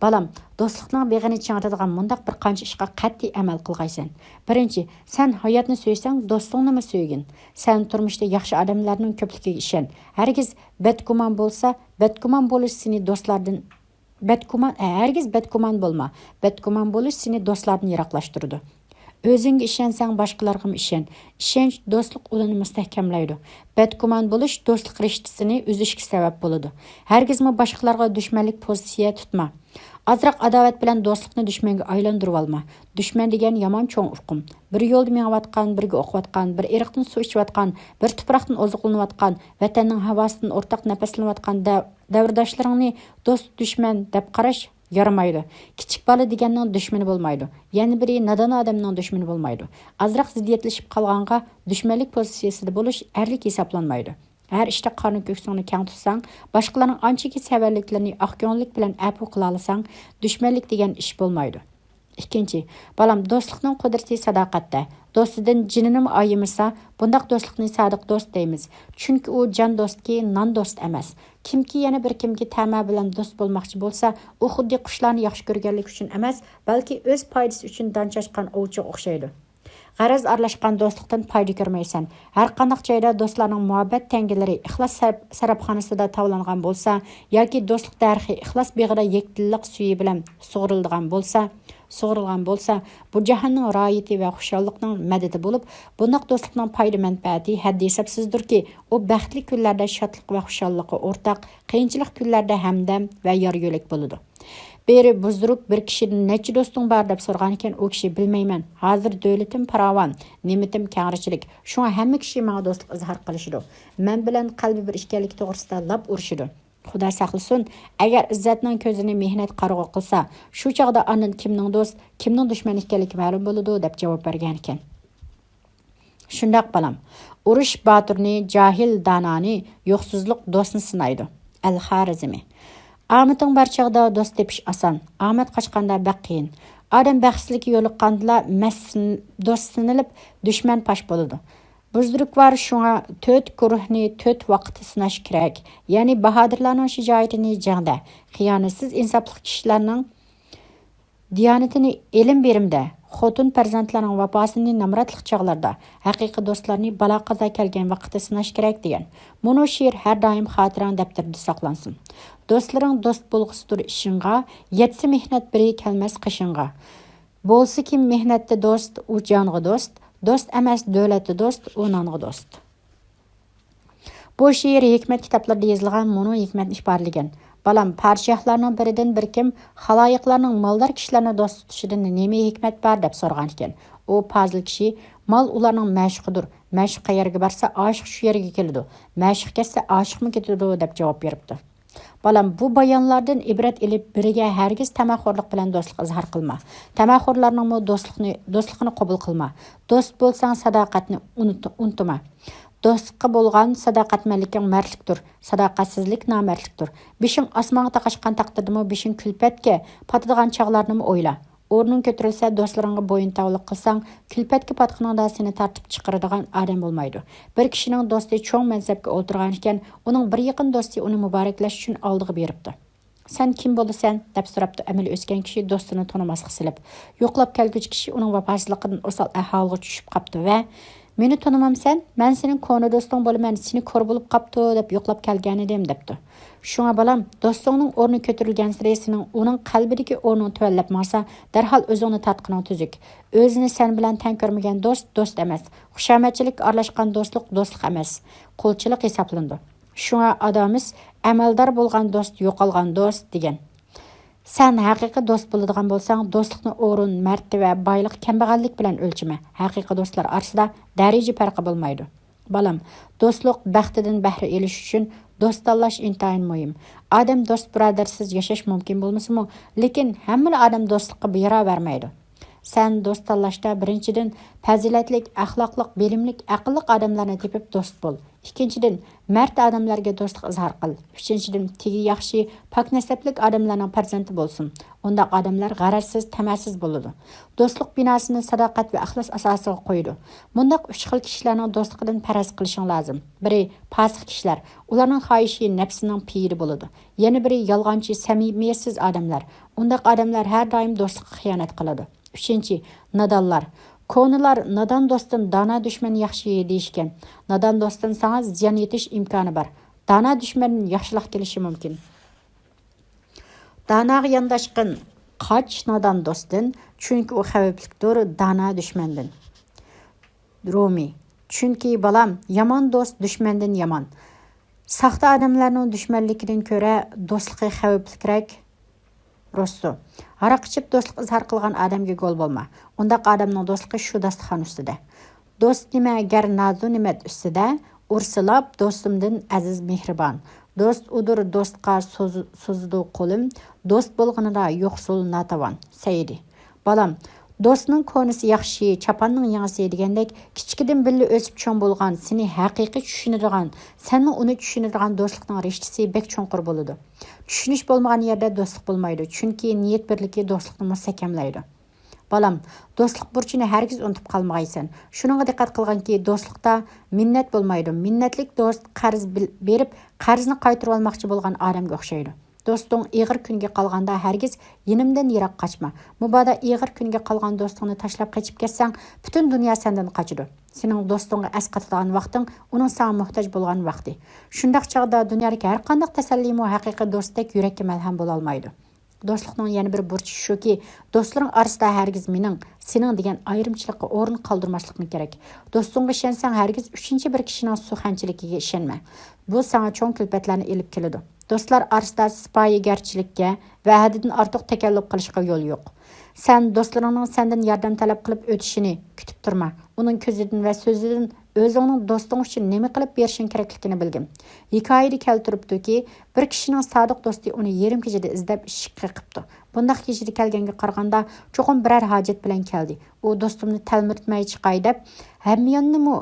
بالام، دوستلۇقنىڭ بېغىنى چىڭىتىدىغان مۇنداق بىر قانچە ئىشقا قەتئىي ئەمەل قىلغايسەن. بىرىنچى، سەن ھاياتنى سۆيسەڭ، دوستۇڭنىمۇ سۆيگىن. سەن تۇرمۇشتا ياخشى ئادەملەرنىڭ كۆپلۈكىگە ئىشەن. ھەرگىز بەدگۇمان بولسا، بەدگۇمان بولۇش سېنى دوستلاردىن، بەدگۇمان، ھەرگىز بەدگۇمان بولما. بەدگۇمان بولۇش سېنى دوستلاردىن يىراقلاشتۇرىدۇ. ئۆزۈڭگە ئىشەنسەڭ، باشقىلارغىمۇ ئىشەن. ئىشەنچ دوستلۇق ئۇلىنى مۇستەھكەملەيدۇ. بەدگۇمان بولۇش دوستلۇق رىشتىسىنى ئۈزۈشكە سەۋەب بولىدۇ. ھەرگىزمۇ باشقىلارغا دۈشمەنلىك پوزىتسىيە تۇتما. ئازراق ئاداۋەت بىلەن دوستلۇقنى دۈشمەنگە ئايلاندۇرۇۋالما. دۈشمەن دېگەن يامان چوڭ ئۇقۇم. بىر يولدا مېڭىۋاتقان، بىرگە ئوقۇۋاتقان، بىر ئېرىقتىن سۇ ئىچىۋاتقان، بىر تۇپراقتىن ئوزۇقلىنىۋاتقان، ۋەتەننىڭ ھاۋاسىدىن ئورتاق نەپەسلىنىۋاتقان دە-، دەۋرداشلىرىڭنى دوست، دۈشمەن دەپ قاراش يارىمايدۇ. كىچىك بالا دېگەننىڭ دۈشمىنى بولمايدۇ. يەنە بىرى، نادان ئادەمنىڭ دۈشمىنى بولمايدۇ. ئازراق زىددىيەتلىشىپ قالغانغا دۈشمەنلىك پوزىتسىيىسىدە بولۇش ئەرلىك ھېسابلانمايدۇ. ھەر ئىشتا قارنى كۆكسۈڭنى كەڭ تۇتساڭ، باشقىلارنىڭ ئانچىكى سەۋەنلىكلىرىنى ئاق كۆڭۈللۈك بىلەن ئەپۇ قىلالىساڭ، دۈشمەنلىك دېگەن ئىش بولمايدۇ. ئىككىنچى، بالام، دوستلۇقنىڭ قۇدرىتى ساداقەتتە. دوستىدىن جېنىنىمۇ ئايىمىسا، بۇنداق دوستلۇقنى سادىق دوست دەيمىز. چۈنكى ئۇ جان دوستكى، نان دوست ئەمەس. كىمكى يەنە بىر كىمگە تەما بىلەن دوست بولماقچى بولسا، ئۇ خۇددى قۇشلارنى ياخشى كۆرگەنلىكى ئۈچۈن ئەمەس، بەلكى ئۆز پايدىسى ئۈچۈن دان چاچقان ئوۋچىغا ئوخشايدۇ. غەرەز ئارىلاشقان دوستلۇقتىن پايدا كۆرمەيسەن. ھەرقانداق جايدا دوستلارنىڭ مۇھەببەت تەڭگىلىرى ئىخلاس سەرپ-، سەرپخانىسىدا تاۋلانغان بولسا ياكى دوستلۇق دەرىخى ئىخلاس بېغىدا يەكتىللىق سۈيى بىلەن سۇغۇرۇلىدىغان بولسا، سۇغۇرۇلغان بولسا، بۇ جاھاننىڭ راھىتى ۋە خۇشاللىقنىڭ مەدىتى بولۇپ، بۇنداق دوستلۇقنىڭ پايدا-مەنپەئەتى ھەددى-ھېسابسىزدۇركى، ئۇ بەختلىك كۈنلەردە شادلىق ۋە خۇشاللىققا ئورتاق، قىيىنچىلىق كۈنلەردە ھەمدەم ۋە يار-يۆلەك بولىدۇ. بىرى بۇزدۇرۇپ، بىر كىشىدىن نەچچە دوستۇڭ بار دەپ سورىغانىكەن، ئۇ كىشى، بىلمەيمەن، ھازىر دۆلىتىم پاراۋان، نېمىتىم كەڭرىچىلىك، شۇڭا ھەممە كىشى ماڭا دوستلۇق ئىزھار قىلىشىدۇ. مەن بىلەن قەلبى بىر ئىكەنلىكى توغرىسىدا لاپ ئۇرۇشىدۇ. خۇدا ساقلىسۇن، ئەگەر ئىززەتنىڭ كۆزىنى مېھنەت قارىغۇ قىلسا، شۇ چاغدا ئاندىن كىمنىڭ دوست، كىمنىڭ دۈشمەن ئىكەنلىكى مەلۇم بولىدۇ، دەپ جاۋاب بەرگەنىكەن. شۇنداق، بالام. ئۇرۇش باتۇرنى، جاھىل دانانى، يوقسۇزلۇق دوستنى سىنايدۇ. ئەل خارىزمى. ئامىتىڭ بار چاغدا دوست تېپىش ئاسان، ئامەت قاچقاندا بەك قىيىن. ئادەم بەختسىزلىككە يولۇققاندىلا مەس-، دوست سىنىلىپ، دۈشمەن پاش بولىدۇ. بۇزدۇرۇكۋار شۇڭا تۆت گۇرۇھنى تۆت ۋاقىتتا سىناش كېرەك. يەنى باھادىرلارنىڭ شىجائىتىنى جەڭدە، خىيانەتسىز ئىنساپلىق كىشىلەرنىڭ دىيانىتىنى ئىلىم بېرىمدە، خوتۇن پەرزەنتلەرنىڭ ۋاپاسىنى نامراتلىق چاغلاردا، ھەقىقىي دوستلارنى بالا-قازا كەلگەن ۋاقىتتا سىناش كېرەك، دېگەن. مۇنۇ شېئىر ھەر دائىم خاتىرەڭ دەپتىرىدە ساقلانسۇن. دوستلىرىڭ دوست بولغۇسىدۇر ئىشىڭغا، يەتسە مېھنەت بىرى كەلمەس قېشىڭغا. بولسا كىم مېھنەتتە دوست، ئۇ جانغا دوست، دوست ئەمەس دۆلەتتە دوست، ئۇ نانغا دوست. بۇ شېئىر ھېكمەت كىتابلىرىدا يېزىلغان مۇنۇ ھېكمەتنى ئىپادىلىگەن. بالام، پادىشاھلارنىڭ بىرىدىن بىر كىم خالايىقلارنىڭ مالدار كىشىلەرنى دوست تۇتۇشىدىن نېمە ھېكمەت بار دەپ سورىغانىكەن. ئۇ پازىل كىشى، مال ئۇلارنىڭ مەشۇقىدۇر. مەشۇق قەيەرگە بارسا، ئاشىق شۇ يەرگە كېلىدۇ. مەشۇق كەتسە، ئاشىقمۇ كېتىدۇ، دەپ جاۋاب بېرىپتۇ. بالام، بۇ بايانلاردىن ئىبرەت ئېلىپ، بىرىگە ھەرگىز تەمەخورلۇق بىلەن دوستلۇق ئىزھار قىلما. تەمەخورلارنىڭمۇ دوستلۇقنى، دوستلۇقىنى قوبۇل قىلما. دوست بولساڭ، ساداقەتنى ئۇنت-، ئۇنتۇما. دوستلۇققا بولغان ساداقەتمەنلىكىڭ مەردلىكتۇر، ساداقەتسىزلىك نامەردلىكتۇر. بېشىڭ ئاسمانغا تاقاشقان تەقدىردىمۇ بېشىڭ كۈلپەتكە پاتىدىغان چاغلارنىمۇ ئويلا. ئورنۇڭ كۆتۈرۈلسە، دوستلىرىڭغا بويۇنتاۋلىق قىلساڭ، كۈلپەتكە پاتقىنىڭدا سېنى تارتىپ چىقىرىدىغان ئادەم بولمايدۇ. بىر كىشىنىڭ دوستى چوڭ مەنسەپكە ئولتۇرغانىكەن، ئۇنىڭ بىر يېقىن دوستى ئۇنى مۇبارەكلەش ئۈچۈن ئالدىغا بېرىپتۇ. «سەن كىم بولىسەن؟» دەپ سوراپتۇ ئەمەلى ئۆسكەن كىشى دوستىنى تونۇماسقا سېلىپ. يوقلاپ كەلگۈچى كىشى ئۇنىڭ ۋاپاسىزلىقىدىن ئوسال ئەھۋالغا چۈشۈپ قاپتۇ ۋە، «مېنى تونۇمامسەن؟ مەن سېنىڭ كونا دوستۇڭ بولىمەن، سېنى كور بولۇپ قاپتۇ دەپ يوقلاپ كەلگەنىدىم» دەپتۇ. شۇڭا بالام، دوستۇڭنىڭ ئورنى كۆتۈرۈلگەنسېرى سېنىڭ ئۇنىڭ قەلبىدىكى ئورنۇڭ تۆۋەنلەپ ماڭسا، دەرھال ئۆزۈڭنى تارتقىنىڭ تۈزۈك. ئۆزىنى سەن بىلەن تەڭ كۆرمىگەن دوست، دوست ئەمەس. خۇشامەتچىلىك ئارىلاشقان دوستلۇق، دوستلۇق ئەمەس. قۇلچىلىق ھېسابلىنىدۇ. شۇڭا ئادامىس، «ئەمەلدار بولغان دوست، يوقالغان دوست» دېگەن. سەن ھەقىقىي دوست بولىدىغان بولساڭ، دوستلۇقنى ئورۇن، مەرتىۋە، بايلىق، كەمبەغەللىك بىلەن ئۆلچىمە. ھەقىقىي دوستلار ئارىسىدا دەرىجە پەرقى بولمايدۇ. بالام، دوستلۇق بەختىدىن بەھرە ئېلىش ئۈچۈن دوست تاللاش ئىنتايىن مۇھىم. ئادەم دوست بۇرادەرسىز ياشاش مۇمكىن بولمىسىمۇ، لېكىن ھەممىلا ئادەم دوستلۇققا بىراۋ بەرمەيدۇ. سەن دوست تاللاشتا بىرىنچىدىن، پەزىلەتلىك، ئەخلاقلىق، بىلىملىك، ئەقىللىق ئادەملەرنى تېپىپ دوست بول. ئىككىنچىدىن، مەرد ئادەملەرگە دوستلۇق ئىزھار قىل. ئۈچىنچىدىن، تېگى ياخشى، پاك نەسەبلىك ئادەملەرنىڭ پەرزەنتى بولسۇن. ئۇنداق ئادەملەر غەرەزسىز، تەمەسىز بولىدۇ. دوستلۇق بىناسىنى ساداقەت ۋە ئىخلاس ئاساسىغا قويىدۇ. مۇنداق ئۈچ خىل كىشىلەرنىڭ دوستلۇقىدىن پەرەز قىلىشىڭ لازىم. بىرى، پاسىق كىشىلەر. ئۇلارنىڭ خاھىشى نەپسىنىڭ پېيىدە بولىدۇ. يەنە بىرى، يالغانچى، سەمىمىيەتسىز ئادەملەر. ئۇنداق ئادەملەر ھەر دائىم دوستلۇققا خىيانەت قىلىدۇ. ئۈچىنچى، نادانلار. كونىلار، نادان دوستتىن دانا دۈشمەن ياخشى دېيىشكەن. نادان دوستتىن ساڭا زىيان يېتىش ئىمكانى بار. دانا دۈشمەندىن ياخشىلىق كېلىشى مۇمكىن. داناغا يانداشقىن، قاچ نادان دوستتىن، چۈنكى ئۇ خەۋپلىكتۇر دانا دۈشمەندىن. رومى. چۈنكى بالام، يامان دوست دۈشمەندىن يامان. ساختا ئادەملەرنىڭ دۈشمەنلىكىدىن كۆرە دوستلۇقى خەۋپلىكرەك. روسسو. ھاراق ئىچىپ دوستلۇق ئىزھار قىلغان ئادەمگە گول بولما. ئۇنداق ئادەمنىڭ دوستلۇقى شۇ داستىخان ئۈستىدە. دوست نېمە، گەر نازۇ نېمەت ئۈستىدە، ئۇرسىلاپ دوستۇمدىن ئەزىز مېھرىبان. دوست ئۇدۇر دوستقا سوز-، سوزىدۇ قولۇم، دوست بولغىنىدا يوقسۇل ناتاۋان. سەئىدى. بالام، دوستنىڭ كونىسى ياخشى، چاپاننىڭ يېڭىسى دېگەندەك، كىچىكىدىن بىللە ئۆسۈپ چوڭ بولغان، سېنى ھەقىقىي چۈشىنىدىغان، سەنمۇ ئۇنى چۈشىنىدىغان دوستلۇقنىڭ رىشتىسى بەك چوڭقۇر بولىدۇ. چۈشىنىش بولمىغان يەردە دوستلۇق بولمايدۇ، چۈنكى نىيەت بىرلىكى دوستلۇقنى مۇستەھكەملەيدۇ. بالام، دوستلۇق بۇرچىنى ھەرگىز ئۇنتۇپ قالمىغايسەن. شۇنىڭغا دىققەت قىلغىنكى، دوستلۇقتا مىننەت بولمايدۇ. مىننەتلىك دوست قەرز بىل-، بېرىپ، قەرزنى قايتۇرۇۋالماقچى بولغان ئادەمگە ئوخشايدۇ. دوستۇڭ ئېغىر كۈنگە قالغاندا ھەرگىز يېنىمدىن يىراق قاچما. مۇبادا ئېغىر كۈنگە قالغان دوستۇڭنى تاشلاپ قېچىپ كەتسەڭ، پۈتۈن دۇنيا سەندىن قاچىدۇ. سېنىڭ دوستۇڭغا ئەسقاتىدىغان ۋاقتىڭ ئۇنىڭ ساڭا موھتاج بولغان ۋاقتى. شۇنداق چاغدا دۇنيادىكى ھەرقانداق تەسەللىمۇ ھەقىقىي دوستتەك يۈرەككە مەلھەم بولالمايدۇ. دوستلۇقنىڭ يەنە بىر بۇرچى شۇكى، دوستلىرىڭ ئارىسىدا ھەرگىز مېنىڭ، سېنىڭ دېگەن ئايرىمچىلىققا ئورۇن قالدۇرماسلىقنى كېرەك. دوستۇڭغا ئىشەنسەڭ، ھەرگىز ئۈچىنچى بىر كىشىنىڭ سۇخەنچىلىكىگە ئىشەنمە. بۇ ساڭا چوڭ كۈلپەتلەرنى ئېلىپ كېلىدۇ. دوستلار ئارىسىدا سىپايىگەرچىلىككە ۋە ھەددىدىن ئارتۇق تەكەللۇپ قىلىشقا يول يوق. سەن دوستلىرىڭنىڭ سەندىن ياردەم تەلەپ قىلىپ ئۆتۈشىنى كۈتۈپ تۇرما. ئۇنىڭ كۆزىدىن ۋە سۆزىدىن ئۆزۈڭنىڭ دوستۇڭ ئۈچۈن نېمە قىلىپ بېرىشىڭ كېرەكلىكىنى بىلگىن. ھېكايىدە كەلتۈرۈپتۇكى، بىر كىشىنىڭ سادىق دوستى ئۇنى يېرىم كېچىدە ئىزدەپ ئىشىككە قېقىپتۇ. بۇنداق كېچىدە كەلگەنگە قارىغاندا، چوقۇم بىرەر ھاجەت بىلەن كەلدى. ئۇ دوستۇمنى تەلمۈرتمەي چىقاي دەپ، ھەمياننىمۇ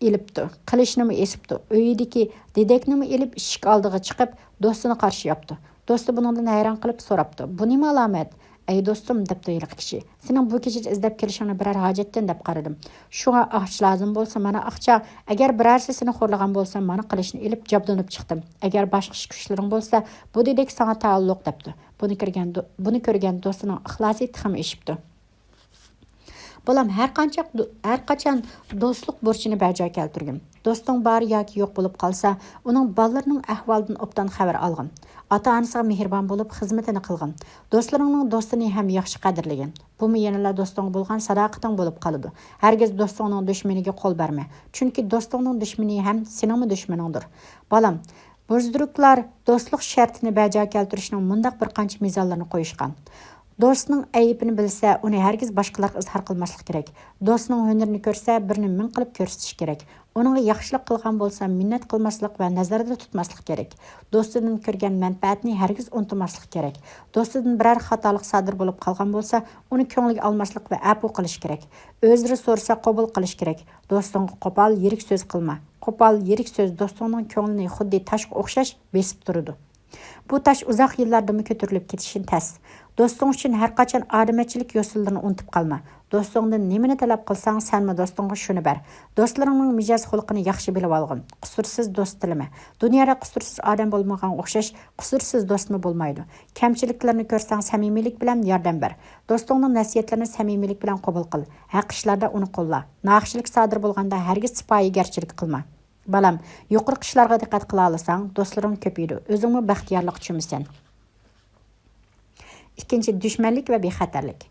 ئېلىپتۇ، قىلىچنىمۇ ئېسىپتۇ، ئۆيىدىكى دېدەكنىمۇ ئېلىپ، ئىشىك ئالدىغا چىقىپ، دوستىنى قارشى ياپتۇ. دوستى بۇنىڭدىن ھەيران قېلىپ سوراپتۇ، بۇ نېمە ئالامەت؟ ئەي دوستۇم، دەپتۇ ھېلىقى كىشى، سېنىڭ بۇ كېچىدە ئىزدەپ كېلىشىڭنى بىرەر ھاجەتتىن دەپ قارىدىم. شۇڭا ئاقچا لازىم بولسا، مانا ئاقچا، ئەگەر بىرەرسى سېنى خورلىغان بولسا، مانا قىلىچنى ئېلىپ جابدۇنۇپ چىقتىم. ئەگەر باشقا ئىش كۈچلىرىڭ بولسا، بۇ دېدەك ساڭا تەئەللۇق، دەپتۇ. بۇنى كۆرگەن دو-، بۇنى كۆرگەن دوستىنىڭ ئىخلاسى تېخىمۇ ئېشىپتۇ. بالام، ھەر قانچە، ھەر قاچان دوستلۇق بۇرچىنى بەجا كەلتۈرگىن. دوستۇڭ بار ياكى يوق بولۇپ قالسا، ئۇنىڭ بالىلىرىنىڭ ئەھۋالىدىن ئوبدان خەۋەر ئالغىن. ئاتا-ئانىسىغا مېھرىبان بولۇپ، خىزمىتىنى قىلغىن. دوستلىرىڭنىڭ دوستىنى ھەم ياخشى قەدىرلىگىن. بۇمۇ يەنىلا دوستۇڭغا بولغان ساداقىتىڭ بولۇپ قالىدۇ. ھەرگىز دوستۇڭنىڭ دۈشمىنىگە قول بەرمە. چۈنكى دوستۇڭنىڭ دۈشمىنى ھەم سېنىڭمۇ دۈشمىنىڭدۇر. بالام، بۇزدۇرۇكلار دوستلۇق شەرتىنى بەجا كەلتۈرۈشنىڭ مۇنداق بىر قانچە مىزانلىرىنى قويۇشقان. دوستنىڭ ئەيىبىنى بىلسە، ئۇنى ھەرگىز باشقىلارغا ئىزھار قىلماسلىق كېرەك. دوستنىڭ ھۈنىرىنى كۆرسە، بىرنى مىڭ قىلىپ كۆرسىتىش كېرەك. ئۇنىڭغا ياخشىلىق قىلغان بولسا، مىننەت قىلماسلىق ۋە نەزەردە تۇتماسلىق كېرەك. دوستىدىن كۆرگەن مەنپەئەتنى ھەرگىز ئۇنتۇماسلىق كېرەك. دوستىدىن بىرەر خاتالىق سادىر بولۇپ قالغان بولسا، ئۇنى كۆڭلىگە ئالماسلىق ۋە ئەپۇ قىلىش كېرەك. ئۆزلىرى سورىسا، قوبۇل قىلىش كېرەك. دوستۇڭغا قوپال، يىرىك سۆز قىلما. قوپال، يىرىك سۆز دوستۇڭنىڭ كۆڭلىنى خۇددى تاشقا ئوخشاش بېسىپ تۇرىدۇ. بۇ تاش ئۇزاق يىللاردىمۇ كۆتۈرۈلۈپ كېتىشى تەس. دوستۇڭ ئۈچۈن ھەرقاچان ئادىمىيەتچىلىك يوسۇنلىرىنى ئۇنتۇپ قالما. دوستۇڭدىن نېمىنى تەلەپ قىلساڭ، سەنمۇ دوستۇڭغا شۇنى بەر. دوستلىرىڭنىڭ مىجەز خۇلقىنى ياخشى بىلىۋالغىن. قۇسۇرسىز دوست تىلىمە. دۇنيادا قۇسۇرسىز ئادەم بولمىغانغا ئوخشاش، قۇسۇرسىز دوستمۇ بولمايدۇ. كەمچىلىكلىرىنى كۆرسەڭ، سەمىمىيلىك بىلەن ياردەم بەر. دوستۇڭنىڭ نەسىھەتلىرىنى سەمىمىيلىك بىلەن قوبۇل قىل. ھەق ئىشلاردا ئۇنى قوللا. ناھەقچىلىك سادىر بولغاندا ھەرگىز سىپايىگەرچىلىك قىلما. بالام، يۇقىرىقى ئىشلارغا دىققەت قىلالىساڭ، دوستلىرىڭ كۆپىيىدۇ، ئۆزۈڭمۇ بەختىيارلىققا چۆمىسەن. ئىككىنچى، دۈشمەنلىك ۋە بىخەتەرلىك.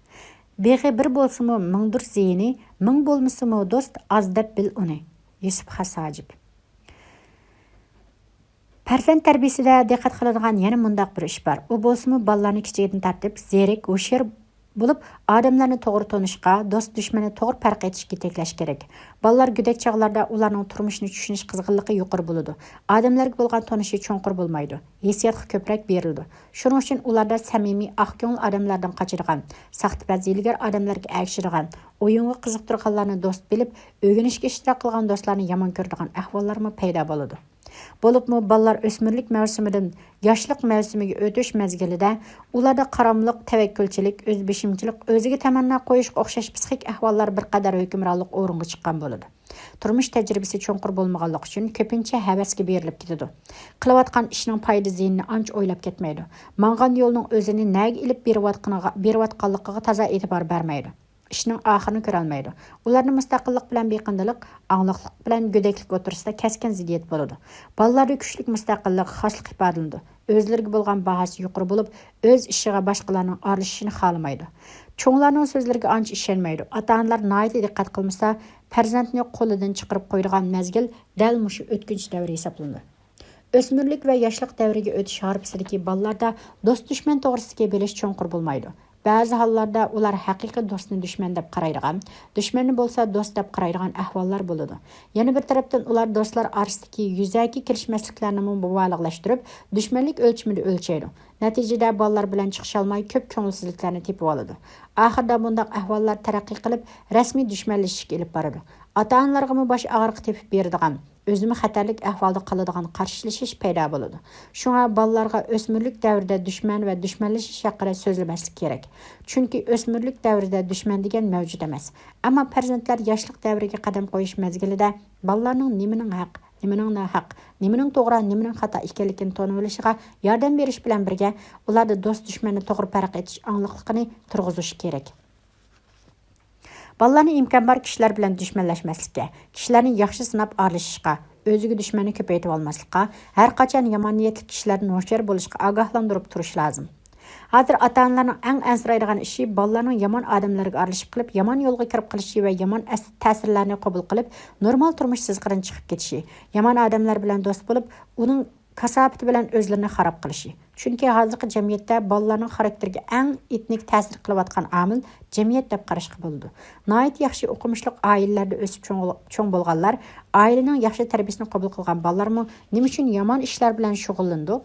بېغى بىر بولسىمۇ، مىڭدۇر زىيىنى، مىڭ بولمىسىمۇ، دوست ئاز دەپ بىل ئۇنى. يۈسۈپ خاس ھاجىپ. پەرزەنت تەربىيىسىدە دىققەت قىلىدىغان يەنە مۇنداق بىر ئىش بار. ئۇ بولسىمۇ بالىلارنى كىچىكىدىن تارتىپ زېرەك، ھوشيار بولۇپ، ئادەملەرنى توغرا تونۇشقا، دوست دۈشمەننى توغرا پەرق ئېتىشكە يېتەكلەش كېرەك. بالىلار گۆدەك چاغلاردا ئۇلارنىڭ تۇرمۇشنى چۈشىنىش قىزغىنلىقى يۇقىرى بولىدۇ. ئادەملەرگە بولغان تونۇشى چوڭقۇر بولمايدۇ. ھېسسىياتقا كۆپرەك بېرىلىدۇ. شۇنىڭ ئۈچۈن ئۇلاردا سەمىمىي، ئاق كۆڭۈل ئادەملەردىن قاچىدىغان، ساختىپەز، ھىيلىگەر ئادەملەرگە ئەگىشىدىغان، ئويۇنغا قىزىقتۇرغانلارنى دوست بىلىپ، ئۆگىنىشكە ئىشتىراك قىلغان دوستلارنى يامان كۆرىدىغان ئەھۋاللارمۇ پەيدا بولىدۇ. بولۇپمۇ بالىلار ئۆسمۈرلۈك مەۋسۇمىدىن ياشلىق مەۋسۇمىگە ئۆتۈش مەزگىلىدە ئۇلاردا قاراملىق، تەۋەككۈلچىلىك، ئۆزبېشىمچىلىق، ئۆزىگە تەمەننا قويۇشقا ئوخشاش پسىخىك ئەھۋاللار بىر قەدەر ھۆكۈمرانلىق ئورۇنغا چىققان بولىدۇ. تۇرمۇش تەجرىبىسى چوڭقۇر بولمىغانلىقى ئۈچۈن كۆپىنچە ھەۋەسكە بېرىلىپ كېتىدۇ. قىلىۋاتقان ئىشىنىڭ پايدا زىيىنىنى ئانچە ئويلاپ كەتمەيدۇ. ماڭغان يولىنىڭ ئۆزىنى نەگە ئېلىپ بېرىۋاتقىنىغا، بېرىۋاتقانلىقىغا تازا ئېتىبار بەرمەيدۇ. ئىشنىڭ ئاخىرىنى كۆرەلمەيدۇ. ئۇلاردا مۇستەقىللىق بىلەن بېقىندىلىق، ئاڭلىقلىق بىلەن گۆدەكلىك ئوتتۇرىسىدا كەسكىن زىددىيەت بولىدۇ. بالىلاردا كۈچلۈك مۇستەقىللىق، خاسلىق ئىپادىلىنىدۇ. ئۆزلىرىگە بولغان باھاسى يۇقىرى بولۇپ، ئۆز ئىشىغا باشقىلارنىڭ ئارىلىشىشىنى خالىمايدۇ. چوڭلارنىڭ سۆزلىرىگە ئانچە ئىشەنمەيدۇ. ئاتا-ئانىلار ناھايىتى دىققەت قىلمىسا، پەرزەنتنى قولىدىن چىقىرىپ قويىدىغان مەزگىل دەل مۇشۇ ئۆتكۈنچى دەۋر ھېسابلىنىدۇ. ئۆسمۈرلۈك ۋە ياشلىق دەۋرىگە ئۆتۈش ھارپىسىدىكى بالىلاردا دوست-دۈشمەن توغرىسىدىكى بىلىش چوڭقۇر بولمايدۇ. بەزى ھاللاردا ئۇلار ھەقىقىي دوستنى دۈشمەن دەپ قارايدىغان، دۈشمەننى بولسا دوست دەپ قارايدىغان ئەھۋاللار بولىدۇ. يەنە بىر تەرەپتىن، ئۇلار دوستلار ئارىسىدىكى يۈزەكى كېلىشمەسلىكلەرنىمۇ مۇبالىغىلەشتۈرۈپ، دۈشمەنلىك ئۆلچىمىدە ئۆلچەيدۇ. نەتىجىدە، بالىلار بىلەن چىقىشالماي، كۆپ كۆڭۈلسىزلىكلەرنى تېپىۋالىدۇ. ئاخىرىدا بۇنداق ئەھۋاللار تەرەققىي قىلىپ، رەسمىي دۈشمەنلىشىشكە ئېلىپ بارىدۇ. ئاتا-ئانىلارغىمۇ باش ئاغرىقى تېپىپ بېرىدىغان، ئۆزىمۇ خەتەرلىك ئەھۋالدا قالىدىغان قارشىلىشىش پەيدا بولىدۇ. شۇڭا بالىلارغا ئۆسمۈرلۈك دەۋرىدە دۈشمەن ۋە دۈشمەنلىشىش ھەققىدە سۆزلىمەسلىك كېرەك. چۈنكى ئۆسمۈرلۈك دەۋرىدە دۈشمەن دېگەن مەۋجۇت ئەمەس. ئەمما پەرزەنتلەر ياشلىق دەۋرىگە قەدەم قويۇش مەزگىلىدە بالىلارنىڭ نېمىنىڭ ھەق، نېمىنىڭ ناھەق، نېمىنىڭ توغرا، نېمىنىڭ خاتا ئىكەنلىكىنى تونۇۋېلىشىغا ياردەم بېرىش بىلەن بىرگە، ئۇلاردا دوست-دۈشمەننى توغرا پەرق ئېتىش ئاڭلىقلىقىنى تۇرغۇزۇش كېرەك. بالىلارنى ئىمكان بار كىشىلەر بىلەن دۈشمەنلەشمەسلىككە، كىشىلەرنى ياخشى سىناپ ئارىلىشىشقا، ئۆزىگە دۈشمەننى كۆپەيتىۋالماسلىققا، ھەرقاچان يامان نىيەتلىك كىشىلەردىن ھوشيار بولۇشقا ئاگاھلاندۇرۇپ تۇرۇش لازىم. ھازىر ئاتا-ئانىلارنىڭ ئەڭ ئەنسىرەيدىغان ئىشى بالىلارنىڭ يامان ئادەملەرگە ئارىلىشىپ قېلىپ، يامان يولغا كىرىپ قېلىشى ۋە يامان ئەس-، تەسىرلەرنى قوبۇل قىلىپ، نورمال تۇرمۇش سىزىقىدىن چىقىپ كېتىشى. يامان ئادەملەر بىلەن دوست بولۇپ، ئۇنىڭ كاساپىتى بىلەن ئۆزلىرىنى خاراب قىلىشى. چۈنكى ھازىرقى جەمئىيەتتە بالىلارنىڭ خاراكتېرىگە ئەڭ ئېنىق تەسىر قىلىۋاتقان ئامىل جەمئىيەت دەپ قاراشقا بولىدۇ. ناھايىتى ياخشى ئوقۇمۇشلۇق ئائىلىلەردە ئۆسۈپ چوڭ، چوڭ بولغانلار، ئائىلىنىڭ ياخشى تەربىيەسىنى قوبۇل قىلغان بالىلارمۇ نېمە ئۈچۈن يامان ئىشلار بىلەن شۇغۇللىنىدۇ؟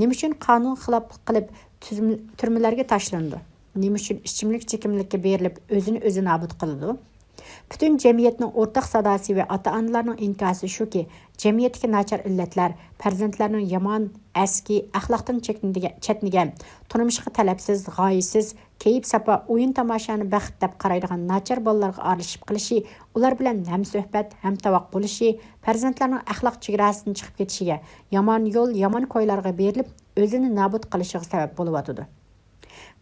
نېمە ئۈچۈن قانۇن خىلاپلىق قىلىپ تۈزۈم-، تۈرمىلەرگە تاشلىنىدۇ؟ نېمە ئۈچۈن ئىچىملىك چېكىملىككە بېرىلىپ ئۆزىنى ئۆزى نابۇت قىلىدۇ؟ پۈتۈن جەمئىيەتنىڭ ئورتاق ساداسى ۋە ئاتا-ئانىلارنىڭ ئىنكاسى شۇكى، جەمئىيەتتىكى ناچار ئىللەتلەر، پەرزەنتلەرنىڭ يامان، ئەسكى، ئەخلاقتىن چەكنىدىگە-، چەتنىگەن، تۇرمۇشقا تەلەپسىز، غايىسىز، كەيپ-ساپا، ئويۇن-تاماشانى بەخت دەپ قارايدىغان ناچار بالىلارغا ئارىلىشىپ قېلىشى، ئۇلار بىلەن ھەمسۆھبەت، ھەمتاۋاق بولۇشى، پەرزەنتلەرنىڭ ئەخلاق چېگراسىدىن چىقىپ كېتىشىگە، يامان يول، يامان كويلارغا بېرىلىپ، ئۆزىنى نابۇت قىلىشىغا سەۋەب بولۇۋاتىدۇ.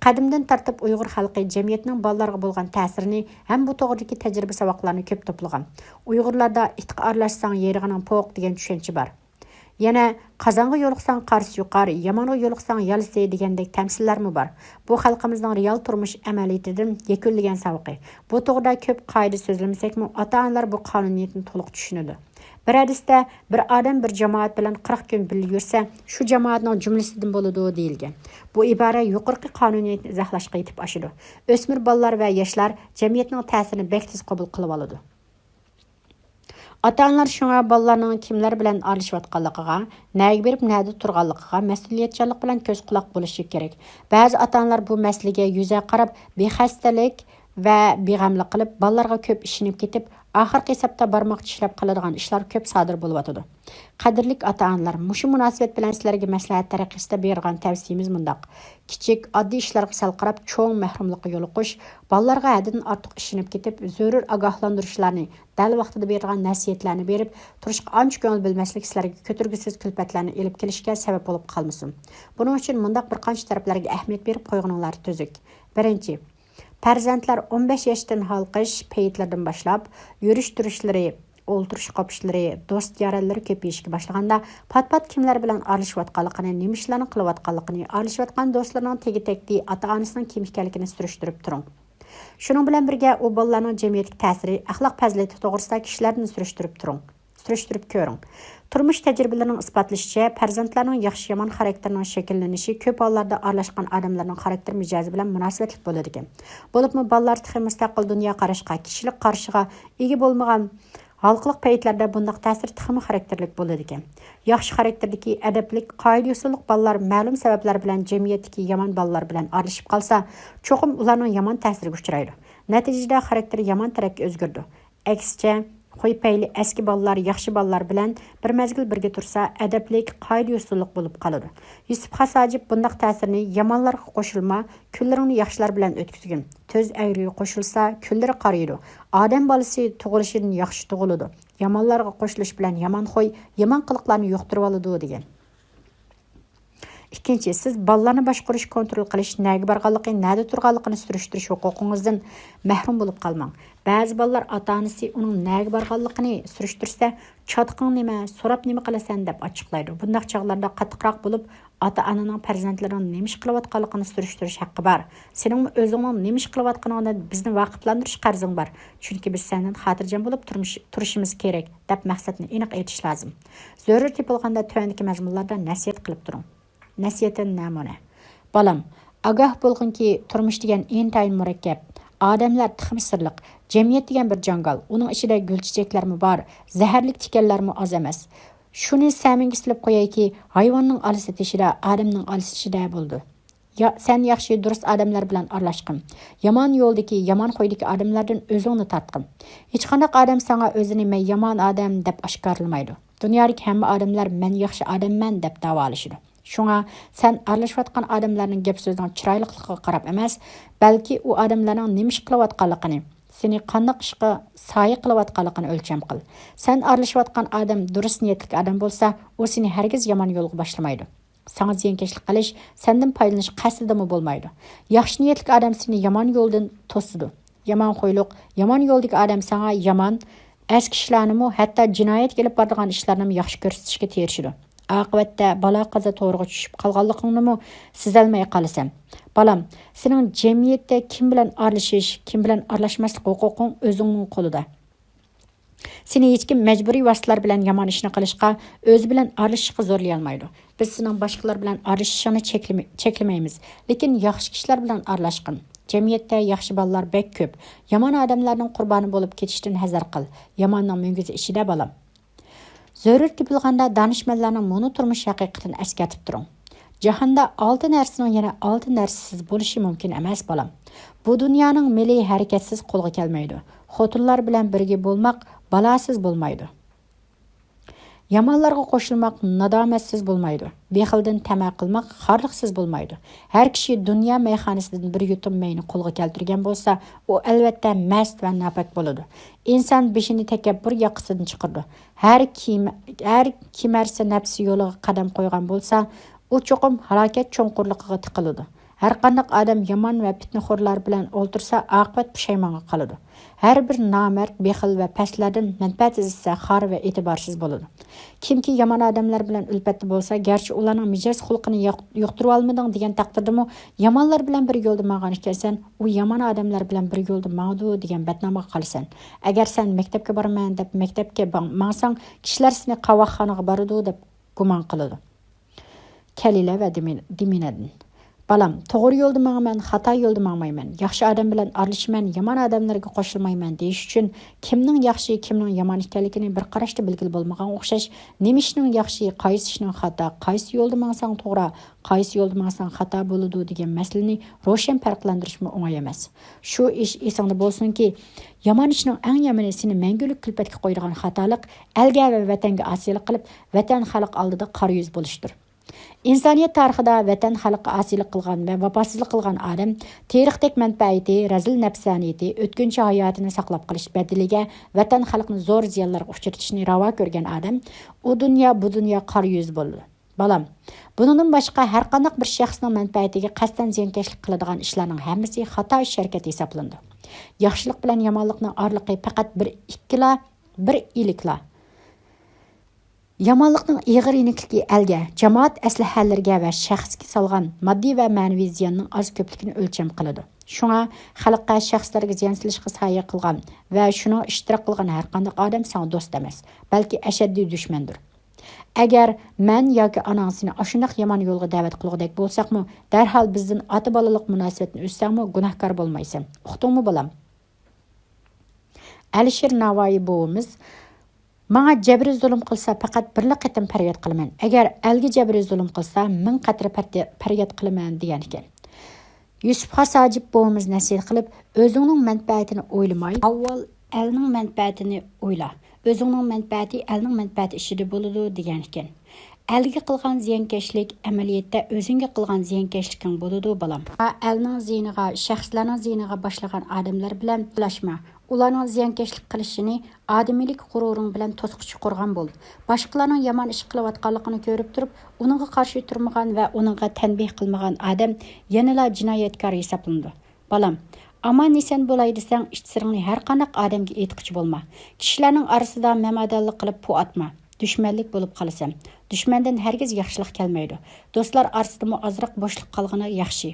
قەدىمدىن تارتىپ ئۇيغۇر خەلقى جەمئىيەتنىڭ بالىلارغا بولغان تەسىرىنى ھەم بۇ توغرىدىكى تەجرىبە ساۋاقلارنى كۆپ توپلىغان. ئۇيغۇرلاردا «ئىتقا ئارىلاشساڭ، يەيدىغىنىڭ پوق» دېگەن چۈشەنچە بار. يەنە «قازانغا يولۇقساڭ، قارىسى يۇقار، يامانغا يولۇقساڭ، يالىسى» دېگەندەك تەمسىللەرمۇ بار. بۇ خەلقىمىزنىڭ رېئال تۇرمۇش ئەمەلىيىتىدىن يەكۈنلىگەن ساۋىقى. بۇ توغرىدا كۆپ قائىدە سۆزلىمىسەكمۇ، ئاتا-ئانىلار بۇ قانۇنىيەتنى تولۇق چۈشىنىدۇ. بىر ھەدىستە، «بىر ئادەم بىر جامائەت بىلەن قىرىق كۈن بىللە يۈرسە، شۇ جامائەتنىڭ جۈملىسىدىن بولىدۇ» دېيىلگەن. بۇ ئىبارە يۇقىرىقى قانۇنىيەتنى ئىزاھلاشقا يېتىپ ئاشىدۇ. ئۆسمۈر بالىلار ۋە ياشلار جەمئىيەتنىڭ تەسىرىنى بەك تېز قوبۇل قىلىۋالىدۇ. ئاتا-ئانىلار شۇڭا بالىلارنىڭ كىملەر بىلەن ئارىلىشىۋاتقانلىقىغا، نەگە بېرىپ نەدە تۇرغانلىقىغا مەسئۇلىيەتچانلىق بىلەن كۆز قۇلاق بولۇشى كېرەك. بەزى ئاتا-ئانىلار بۇ مەسىلىگە يۈزە قاراپ، بىخەستەلىك ۋە بىغەملىك قىلىپ، بالىلارغا كۆپ ئىشىنىپ كېتىپ، ئاخىرقى ھېسابتا بارماق چىشلەپ قالىدىغان ئىشلار كۆپ سادىر بولۇۋاتىدۇ. قەدىرلىك ئاتا-ئانىلار، مۇشۇ مۇناسىۋەت بىلەن سىلەرگە مەسلىھەت تەرىقىسىدە بېرىدىغان تەۋسىيىمىز مۇنداق. كىچىك، ئاددىي ئىشلارغا سەل قاراپ، چوڭ مەھرۇملۇققا يولۇقۇش، بالىلارغا ھەددىدىن ئارتۇق ئىشىنىپ كېتىپ، زۆرۈر ئاگاھلاندۇرۇشلارنى، دەل ۋاقتىدا بېرىدىغان نەسىھەتلەرنى بېرىپ تۇرۇشقا ئانچە كۆڭۈل بۆلمەسلىك سىلەرگە كۆتۈرگۈسىز كۈلپەتلەرنى ئېلىپ كېلىشكە سەۋەب بولۇپ قالمىسۇن. بۇنىڭ ئۈچۈن مۇنداق بىر قانچە تەرەپلەرگە ئەھمىيەت بېرىپ قويغىنىڭلار تۈزۈك. بىرىنچى، پەرزەنتلەر ئون بەش ياشتىن ھالقىش پەيتلىرىدىن باشلاپ، يۈرۈش-تۇرۇشلىرى، ئولتۇرۇش-قوپۇشلىرى، دوست-يارەنلىرى كۆپىيىشكە باشلىغاندا، پات-پات كىملەر بىلەن ئارىلىشىۋاتقانلىقىنى، نېمە ئىشلارنى قىلىۋاتقانلىقىنى، ئارىلىشىۋاتقان دوستلىرىنىڭ تېگى-تەكتى، ئاتا-ئانىسىنىڭ كىم ئىكەنلىكىنى سۈرۈشتۈرۈپ تۇرۇڭ. شۇنىڭ بىلەن بىرگە، ئۇ بالىلارنىڭ جەمئىيەتتىكى تەسىرى، ئەخلاق پەزىلىتى توغرىسىدا كىشىلەردىن سۈرۈشتۈرۈپ تۇرۇڭ. سۈرۈشتۈرۈپ كۆرۈڭ. تۇرمۇش تەجرىبىلىرىنىڭ ئىسپاتلىشىچە، پەرزەنتلەرنىڭ ياخشى-يامان خاراكتېرىنىڭ شەكىللىنىشى كۆپ ھاللاردا ئارىلاشقان ئادەملەرنىڭ خاراكتېر مىجەزى بىلەن مۇناسىۋەتلىك بولىدىكەن. بولۇپمۇ بالىلار تېخى مۇستەقىل دۇنيا قاراشقا، كىشىلىك قارىشىغا ئىگە بولمىغان ھالقىلىق پەيتلەردە بۇنداق تەسىر تېخىمۇ خاراكتېرلىك بولىدىكەن. ياخشى خاراكتېردىكى، ئەدەپلىك، قائىدە-يوسۇنلۇق بالىلار مەلۇم سەۋەبلەر بىلەن جەمئىيەتتىكى يامان بالىلار بىلەن ئارىلىشىپ قالسا، چوقۇم ئۇلارنىڭ يامان تەسىرىگە ئۇچرايدۇ. نەتىجىدە خاراكتېرى يامان تەرەپكە ئۆزگىرىدۇ. ئەكسىچە، قويۇپ بېرەيلى، ئەسكى بالىلار ياخشى بالىلار بىلەن بىر مەزگىل بىرگە تۇرسا، ئەدەپلىك، قائىدە-يوسۇنلۇق بولۇپ قالىدۇ. يۈسۈپ خاس ھاجىپ بۇنداق تەسىرنى يامانلارغا قوشۇلما، كۈنلىرىڭنى ياخشىلار بىلەن ئۆتكۈزگىن. تۆز ئەگرىگە قوشۇلسا، كۈنلىرى قارىيىدۇ. ئادەم بالىسى تۇغۇلۇشىدىن ياخشى تۇغۇلىدۇ. يامانلارغا قوشۇلۇش بىلەن يامان خوي يامان قىلىقلارنى يۇقتۇرۇۋالىدۇ، دېگەن. ئىككىنچى، سىز بالىلارنى باشقۇرۇش، كونترول قىلىش، نەگە بارغانلىقى، نەدە تۇرغانلىقىنى سۈرۈشتۈرۈش ھوقۇقىڭىزدىن مەھرۇم بولۇپ قالماڭ. بەزى بالىلار ئاتا-ئانىسى ئۇنىڭ نەگە بارغانلىقىنى سۈرۈشتۈرسە، «چاتىقىڭ نېمە؟ سوراپ نېمە قىلىسەن؟» دەپ ئاچچىقلايدۇ. بۇنداق چاغلاردا قاتتىقراق بولۇپ، ئاتا-ئانىنىڭ پەرزەنتلىرىنىڭ نېمە ئىش قىلىۋاتقانلىقىنى سۈرۈشتۈرۈش ھەققى بار. سېنىڭمۇ ئۆزۈڭنىڭ نېمە ئىش قىلىۋاتقىنىڭدىن بىزنى ۋاقىپلاندۇرۇش قەرزىڭ بار. چۈنكى بىز سەندىن خاتىرجەم بولۇپ تۇرمۇش، تۇرۇشىمىز كېرەك، دەپ مەقسەتنى ئېنىق ئېيتىش لازىم. زۆرۈر تېپىلغاندا تۆۋەندىكى مەزمۇنلاردا نەسىھەت قىلىپ تۇرۇڭ. نەسىھەتتىن نەمۇنە. بالام، ئاگاھ بولغىنكى، تۇرمۇش دېگەن ئىنتايىن مۇرەككەپ. ئادەملەر تېخىمۇ سىرلىق. جەمئىيەت دېگەن بىر جاڭگال. ئۇنىڭ ئىچىدە گۈل-چېچەكلەرمۇ بار، زەھەرلىك تىكەنلەرمۇ ئاز ئەمەس. شۇنى سەمىڭگە سېلىپ قويايكى، ھايۋاننىڭ ئالىسى تېشىدا، ئادەمنىڭ ئالىسى چىشىدا بولىدۇ. يا، سەن ياخشى، دۇرۇس ئادەملەر بىلەن ئارىلاشقىن. يامان يولدىكى، يامان خويدىكى ئادەملەردىن ئۆزۈڭنى تارتقىن. ھېچقانداق ئادەم ساڭا ئۆزىنى «مەن يامان ئادەم» دەپ ئاشكارىلىمايدۇ. دۇنيادىكى ھەممە ئادەملەر «مەن ياخشى ئادەممەن» دەپ داۋالىشىدۇ. شۇڭا سەن ئارىلىشىۋاتقان ئادەملەرنىڭ گەپ-سۆزىنىڭ چىرايلىقلىقىغا قاراپ ئەمەس، بەلكى ئۇ ئادەملەرنىڭ نېمە ئىش قىلىۋاتقانلىقىنى، سېنى قانداق ئىشقا سايە قىلىۋاتقانلىقىنى ئۆلچەم قىل. سەن ئارىلىشىۋاتقان ئادەم دۇرۇس نىيەتلىك ئادەم بولسا، ئۇ سېنى ھەرگىز يامان يولغا باشلىمايدۇ. ساڭا زىيانكەشلىك قىلىش سەندىن پايدىلىنىش قەستىدىمۇ بولمايدۇ. ياخشى نىيەتلىك ئادەم سېنى يامان يولدىن توسىدۇ. يامان خويلۇق، يامان يولدىكى ئادەم ساڭا يامان، ئەسكى ئىشلارنىمۇ، ھەتتا جىنايەتكە ئېلىپ بارىدىغان ئىشلارنىمۇ ياخشى كۆرسىتىشكە تىرىشىدۇ. ئاقىۋەتتە بالا-قازا تورىغا چۈشۈپ قالغانلىقىڭنىمۇ سېزەلمەي قالىسەن. بالام، سېنىڭ جەمئىيەتتە كىم بىلەن ئارىلىشىش، كىم بىلەن ئارىلاشماسلىق ھوقۇقۇڭ ئۆزۈڭنىڭ قولىدا. سېنى ھېچكىم مەجبۇرىي ۋاسىتىلەر بىلەن يامان ئىشنى قىلىشقا، ئۆزى بىلەن ئارىلىشىشقا زورلىيالمايدۇ. بىز سېنىڭ باشقىلار بىلەن ئارىلىشىشىڭنى چەكلىمە-، چەكلىمەيمىز، لېكىن ياخشى كىشىلەر بىلەن ئارىلاشقىن. جەمئىيەتتە ياخشى بالىلار بەك كۆپ. يامان ئادەملەرنىڭ قۇربانى بولۇپ كېتىشتىن ھەزەر قىل. ياماننىڭ مۈڭگۈزى ئىچىدە، بالام. زۆرۈر تېپىلغاندا دانىشمەنلەرنىڭ مۇنۇ تۇرمۇش ھەقىقىتىنى ئەسكەرتىپ تۇرۇڭ. جاھاندا ئالتە نەرسىنىڭ يەنە ئالتە نەرسىسىز بولۇشى مۇمكىن ئەمەس، بالام. بۇ دۇنيانىڭ مېلى ھەرىكەتسىز قولغا كەلمەيدۇ. خوتۇنلار بىلەن بىرگە بولماق بالاسىز بولمايدۇ. يامانلارغا قوشۇلماق نادامەتسىز بولمايدۇ. بېخىلدىن تەمە قىلماق خارلىقسىز بولمايدۇ. ھەر كىشى دۇنيا مەيخانىسىدىن بىر يۇتۇم مەينى قولغا كەلتۈرگەن بولسا، ئۇ ئەلۋەتتە مەست ۋە ناپاك بولىدۇ. ئىنسان بېشىنى تەكەببۇر ياقىسىدىن چىقىرىدۇ. ھەر كىم-، ھەر كىمەرسە نەپسى يولىغا قەدەم قويغان بولسا، ئۇ چوقۇم ھالاكەت چوڭقۇرلۇقىغا تىقىلىدۇ. ھەرقانداق ئادەم يامان ۋە پىتنىخورلار بىلەن ئولتۇرسا، ئاقىۋەت پۇشايمانغا قالىدۇ. ھەر بىر نامەرد، بېخىل ۋە پەسلەردىن مەنپەئەت ئىزدىسە، خار ۋە ئېتىبارسىز بولىدۇ. كىمكى يامان ئادەملەر بىلەن ئۈلپەتتە بولسا، گەرچە ئۇلارنىڭ مىجەز خۇلقىنى يۇق-، يۇقتۇرۇۋالمىدىڭ دېگەن تەقدىردىمۇ، يامانلار بىلەن بىر يولدا ماڭغان ئىكەنسەن، ئۇ يامان ئادەملەر بىلەن بىر يولدا ماڭىدۇ دېگەن بەتنامىغا قالىسەن. ئەگەر سەن مەكتەپكە بارىمەن دەپ مەكتەپكە باڭ-، ماڭساڭ، كىشىلەر سېنى قاۋاقخانىغا بارىدۇ دەپ گۇمان قىلىدۇ. كەلىلە ۋە دىمىن-، دىمىنەدىن. بالام، توغرا يولدا ماڭىمەن، خاتا يولدا ماڭمايمەن، ياخشى ئادەم بىلەن ئارىلىشىمەن، يامان ئادەملەرگە قوشۇلمايمەن دېيىش ئۈچۈن، كىمنىڭ ياخشى، كىمنىڭ يامان ئىكەنلىكىنى بىر قاراشتا بىلگىلى بولمىغانغا ئوخشاش، نېمە ئىشنىڭ ياخشى، قايسى ئىشنىڭ خاتا، قايسى يولدا ماڭساڭ توغرا، قايسى يولدا ماڭساڭ خاتا بولىدۇ دېگەن مەسىلىنى روشەن پەرقلەندۈرۈشمۇ ئوڭاي ئەمەس. شۇ ئىش ئېسىڭدە بولسۇنكى، يامان ئىشنىڭ ئەڭ يامىنى سېنى مەڭگۈلۈك كۈلپەتكە قويىدىغان خاتالىق، ئەلگە ۋە ۋەتەنگە ئاسىيلىق قىلىپ، ۋەتەن خەلق ئالدىدا قارا يۈز بولۇشتۇر. ئىنسانىيەت تارىخىدا ۋەتەن خەلققە ئاسىيلىق قىلغان ۋە ۋاپاسىزلىق قىلغان ئادەم، تېرىقتەك مەنپەئىتى، رەزىل نەپسانىيىتى، ئۆتكۈنچى ھاياتىنى ساقلاپ قېلىش بەدىلىگە ۋەتەن خەلقنى زور زىيانلارغا ئۇچرىتىشنى راۋا كۆرگەن ئادەم ئۇ دۇنيا، بۇ دۇنيا قارا يۈز بولىدۇ. بالام، بۇنىڭدىن باشقا ھەرقانداق بىر شەخسنىڭ مەنپەئەتىگە قەستەن زىيانكەشلىك قىلىدىغان ئىشلارنىڭ ھەممىسى خاتا ئىش ھەرىكەت ھېسابلىنىدۇ. ياخشىلىق بىلەن يامانلىقنىڭ ئارىلىقى پەقەت بىر ئىككىلا، بىر ئىلىكلا. يامانلىقنىڭ ئېغىر يېنىكلىكى ئەلگە، جامائەت ئەسلىھەلىرىگە ۋە شەخسكە سالغان ماددىي ۋە مەنىۋى زىياننىڭ ئاز كۆپلۈكىنى ئۆلچەم قىلىدۇ. شۇڭا خەلققە، شەخسلەرگە زىيان سېلىشقا سايە قىلغان ۋە شۇنىڭغا ئىشتىراك قىلغان ھەرقانداق ئادەم ساڭا دوست ئەمەس، بەلكى ئەشەددىي دۈشمەندۇر. ئەگەر مەن ياكى ئاناڭ سېنى ئاشۇنداق يامان يولغا دەۋەت قىلغۇدەك بولساقمۇ، دەرھال بىزدىن ئاتا-بالىلىق مۇناسىۋەتنى ئۈزسەڭمۇ گۇناھكار بولمايسەن. ئۇقتۇڭمۇ، بالام؟ ئەلىشىر ناۋايى بوۋىمىز، ماڭا جەبرىي زۇلۇم قىلسا، پەقەت بىرلا قېتىم پەرياد قىلىمەن. ئەگەر ئەلگە جەبرىي زۇلۇم قىلسا، مىڭ قەترە پەرتى-، پەرياد قىلىمەن، دېگەنىكەن. يۈسۈپ خاس ھاجىپ بوۋىمىز نەسىھەت قىلىپ، ئۆزۈڭنىڭ مەنپەئەتىنى ئويلىماي، ئاۋۋال ئەلنىڭ مەنپەئەتىنى ئويلا. ئۆزۈڭنىڭ مەنپەئەتى ئەلنىڭ مەنپەئەتى ئىچىدە بولىدۇ، دېگەنىكەن. ئەلگە قىلغان زىيانكەشلىك ئەمەلىيەتتە ئۆزۈڭگە قىلغان زىيانكەشلىكىڭ بولىدۇ، بالام. ئەلنىڭ زىيىنىغا، شەخسلەرنىڭ زىيىنىغا باشلىغان ئادەملەر بىلەن ئۇلاشما. ئۇلارنىڭ زىيانكەشلىك قىلىشىنى ئادىمىيلىك غۇرۇرۇڭ بىلەن توسقۇچى قۇرغان بول. باشقىلارنىڭ يامان ئىش قىلىۋاتقانلىقىنى كۆرۈپ تۇرۇپ، ئۇنىڭغا قارشى تۇرمىغان ۋە ئۇنىڭغا تەنبىھ قىلمىغان ئادەم يەنىلا جىنايەتكار ھېسابلىنىدۇ. بالام، ئامان-ئېسەن بولاي دېسەڭ، ئىچ سىرىڭنى ھەرقانداق ئادەمگە ئېيتقۇچى بولما. كىشىلەرنىڭ ئارىسىدا مەمادانلىق قىلىپ پو ئاتما. دۈشمەنلىك بولۇپ قالىسەن. دۈشمەندىن ھەرگىز ياخشىلىق كەلمەيدۇ. دوستلار ئارىسىدىمۇ ئازراق بوشلۇق قالغىنى ياخشى.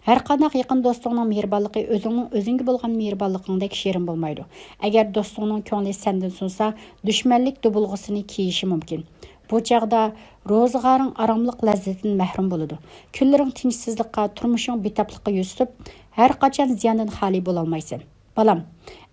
ھەرقانداق يېقىن دوستۇڭنىڭ مېھرىبانلىقى ئۆزۈڭنىڭ ئۆزۈڭگە بولغان مېھرىبانلىقىڭدەك شېرىن بولمايدۇ. ئەگەر دوستۇڭنىڭ كۆڭلى سەندىن سۇنسا، دۈشمەنلىك دۇبۇلغىسىنى كىيىشى مۇمكىن. بۇ چاغدا روزىغارىڭ ئاراملىق لەززىتىدىن مەھرۇم بولىدۇ. كۈنلىرىڭ تىنچسىزلىققا، تۇرمۇشۇڭ بىتاپلىققا يۈز تۇتۇپ، ھەرقاچان زىياندىن خالىي بولالمايسەن. بالام،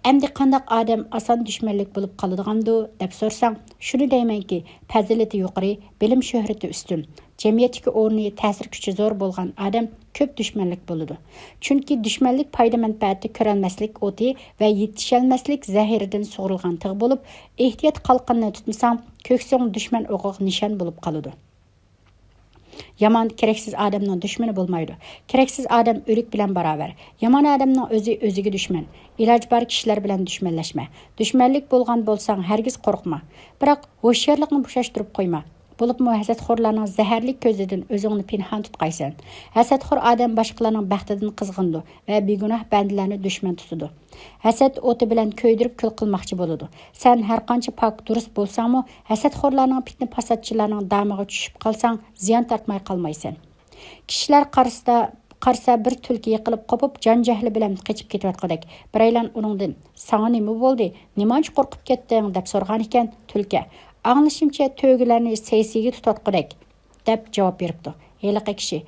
ئەمدى قانداق ئادەم ئاسان دۈشمەنلىك بولۇپ قالىدىغاندۇ، دەپ سورىساڭ، شۇنى دەيمەنكى، پەزىلىتى يۇقىرى، بىلىم شۆھرىتى ئۈستۈن، جەمئىيەتتىكى ئورنى، تەسىر كۈچى زور بولغان ئادەم كۆپ دۈشمەنلىك بولىدۇ. چۈنكى دۈشمەنلىك پايدا-مەنپەئەتتە كۆرەلمەسلىك ئوتى ۋە يېتىشەلمەسلىك زەھىرىدىن سۇغۇرۇلغان تىغ بولۇپ، ئېھتىيات قالقىنىنى تۇتمىساڭ، كۆكسۈڭ دۈشمەن ئوقىغا نىشان بولۇپ قالىدۇ. يامان كېرەكسىز ئادەمنىڭ دۈشمىنى بولمايدۇ. كېرەكسىز ئادەم ئۆلۈك بىلەن باراۋەر. يامان ئادەمنىڭ ئۆزى ئۆزىگە دۈشمەن. ئىلاجى بار كىشىلەر بىلەن دۈشمەنلەشمە. دۈشمەنلىك بولغان بولساڭ، ھەرگىز قورقما. بىراق، ھوشيارلىقنى بوشاشتۇرۇپ قويما. بولۇپمۇ ھەسەتخورلارنىڭ زەھەرلىك كۆزىدىن ئۆزۈڭنى پىنھان تۇتقايسەن. ھەسەتخور ئادەم باشقىلارنىڭ بەختىدىن قىزغىنىدۇ ۋە بىگۇناھ بەندىلەرنى دۈشمەن تۇتىدۇ. ھەسەت ئوتى بىلەن كۆيدۈرۈپ كۈل قىلماقچى بولىدۇ. سەن ھەرقانچە پاك، دۇرۇس بولساڭمۇ، ھەسەتخورلارنىڭ، پىتنە-پاساتچىلارنىڭ دامىغا چۈشۈپ قالساڭ، زىيان تارتماي قالمايسەن. كىشىلەر قارىسىدا، قارىسا بىر تۈلكە يىقىلىپ قوپۇپ، جان-جەھلى بىلەن قېچىپ كېتىۋاتقۇدەك. بىرەيلەن ئۇنىڭدىن، «ساڭا نېمە بولدى؟ نېمانچە قورقۇپ كەتتىڭ؟» دەپ سورىغانىكەن. تۈلكە، «ئاڭلىشىمچە، تۆگىلەرنى سەي-سىيگە تۇتۇۋاتقۇدەك» دەپ جاۋاب بېرىپتۇ. ھېلىقى كىشى،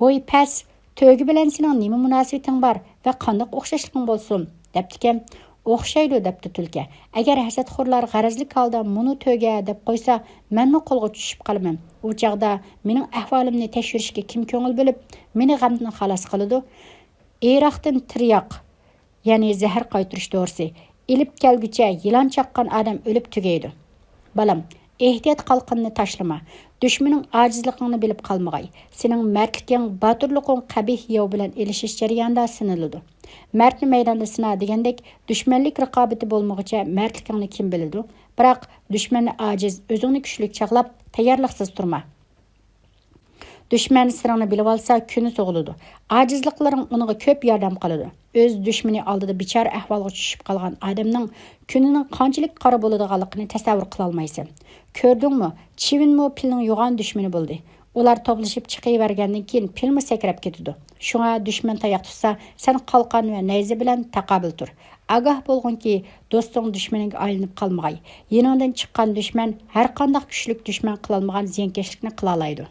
«ۋوي پەس، تۆگە بىلەن سېنىڭ نېمە مۇناسىۋىتىڭ بار ۋە قانداق ئوخشاشلىقىڭ بولسۇن؟» دەپتىكەن. «ئوخشايدۇ» دەپتۇ تۈلكە. «ئەگەر ھەسەتخورلار غەرەزلىك ھالدا مۇنۇ تۆگە دەپ قويسا، مەنمۇ قولغا چۈشۈپ قالىمەن. ئۇ چاغدا مېنىڭ ئەھۋالىمنى تەكشۈرۈشكە كىم كۆڭۈل بۆلۈپ، مېنى غەمدىن خالاس قىلىدۇ؟ ئىراقتىن تىرياق، يەنى زەھەر قايتۇرۇش دورىسى، ئېلىپ كەلگۈچە يىلان چاققان ئادەم ئۆلۈپ تۈگەيدۇ. بالام، ئېھتىيات قالقىنىنى تاشلىما. دۈشمىنىڭ ئاجىزلىقىڭنى بىلىپ قالمىغاي. سېنىڭ مەردلىكىڭ، باتۇرلۇقۇڭ قەبىھ ياۋ بىلەن ئېلىشىش جەريانىدا سىنىلىدۇ. مەردنى مەيداندا سىنا دېگەندەك، دۈشمەنلىك رىقابىتى بولمىغۇچە مەردلىكىڭنى كىم بىلىدۇ؟ بىراق، دۈشمەننى ئاجىز، ئۆزۈڭنى كۈچلۈك چاغلاپ، تەييارلىقسىز تۇرما. دۈشمەن سىرىڭنى بىلىۋالسا، كۈنى تۇغۇلىدۇ. ئاجىزلىقلىرىڭ ئۇنىڭغا كۆپ ياردەم قىلىدۇ. ئۆز دۈشمىنى ئالدىدا بىچارە ئەھۋالغا چۈشۈپ قالغان ئادەمنىڭ كۈنىنىڭ قانچىلىك قارا بولىدىغانلىقىنى تەسەۋۋۇر قىلالمايسەن. كۆردۈڭمۇ؟ چىۋىنمۇ پىلنىڭ يوغان دۈشمىنى بولدى. ئۇلار توپلىشىپ چىقىۋەرگەندىن كېيىن، پىلمۇ سەكرەپ كېتىدۇ. شۇڭا دۈشمەن تاياق تۇتسا، سەن قالقان ۋە نەيزە بىلەن تاقابىل تۇر. ئاگاھ بولغىنكى، دوستۇڭ دۈشمىنىڭگە ئايلىنىپ قالمىغاي. يېنىڭدىن چىققان دۈشمەن ھەرقانداق كۈچلۈك دۈشمەن قىلالمىغان زىيانكەشلىكنى قىلالايدۇ.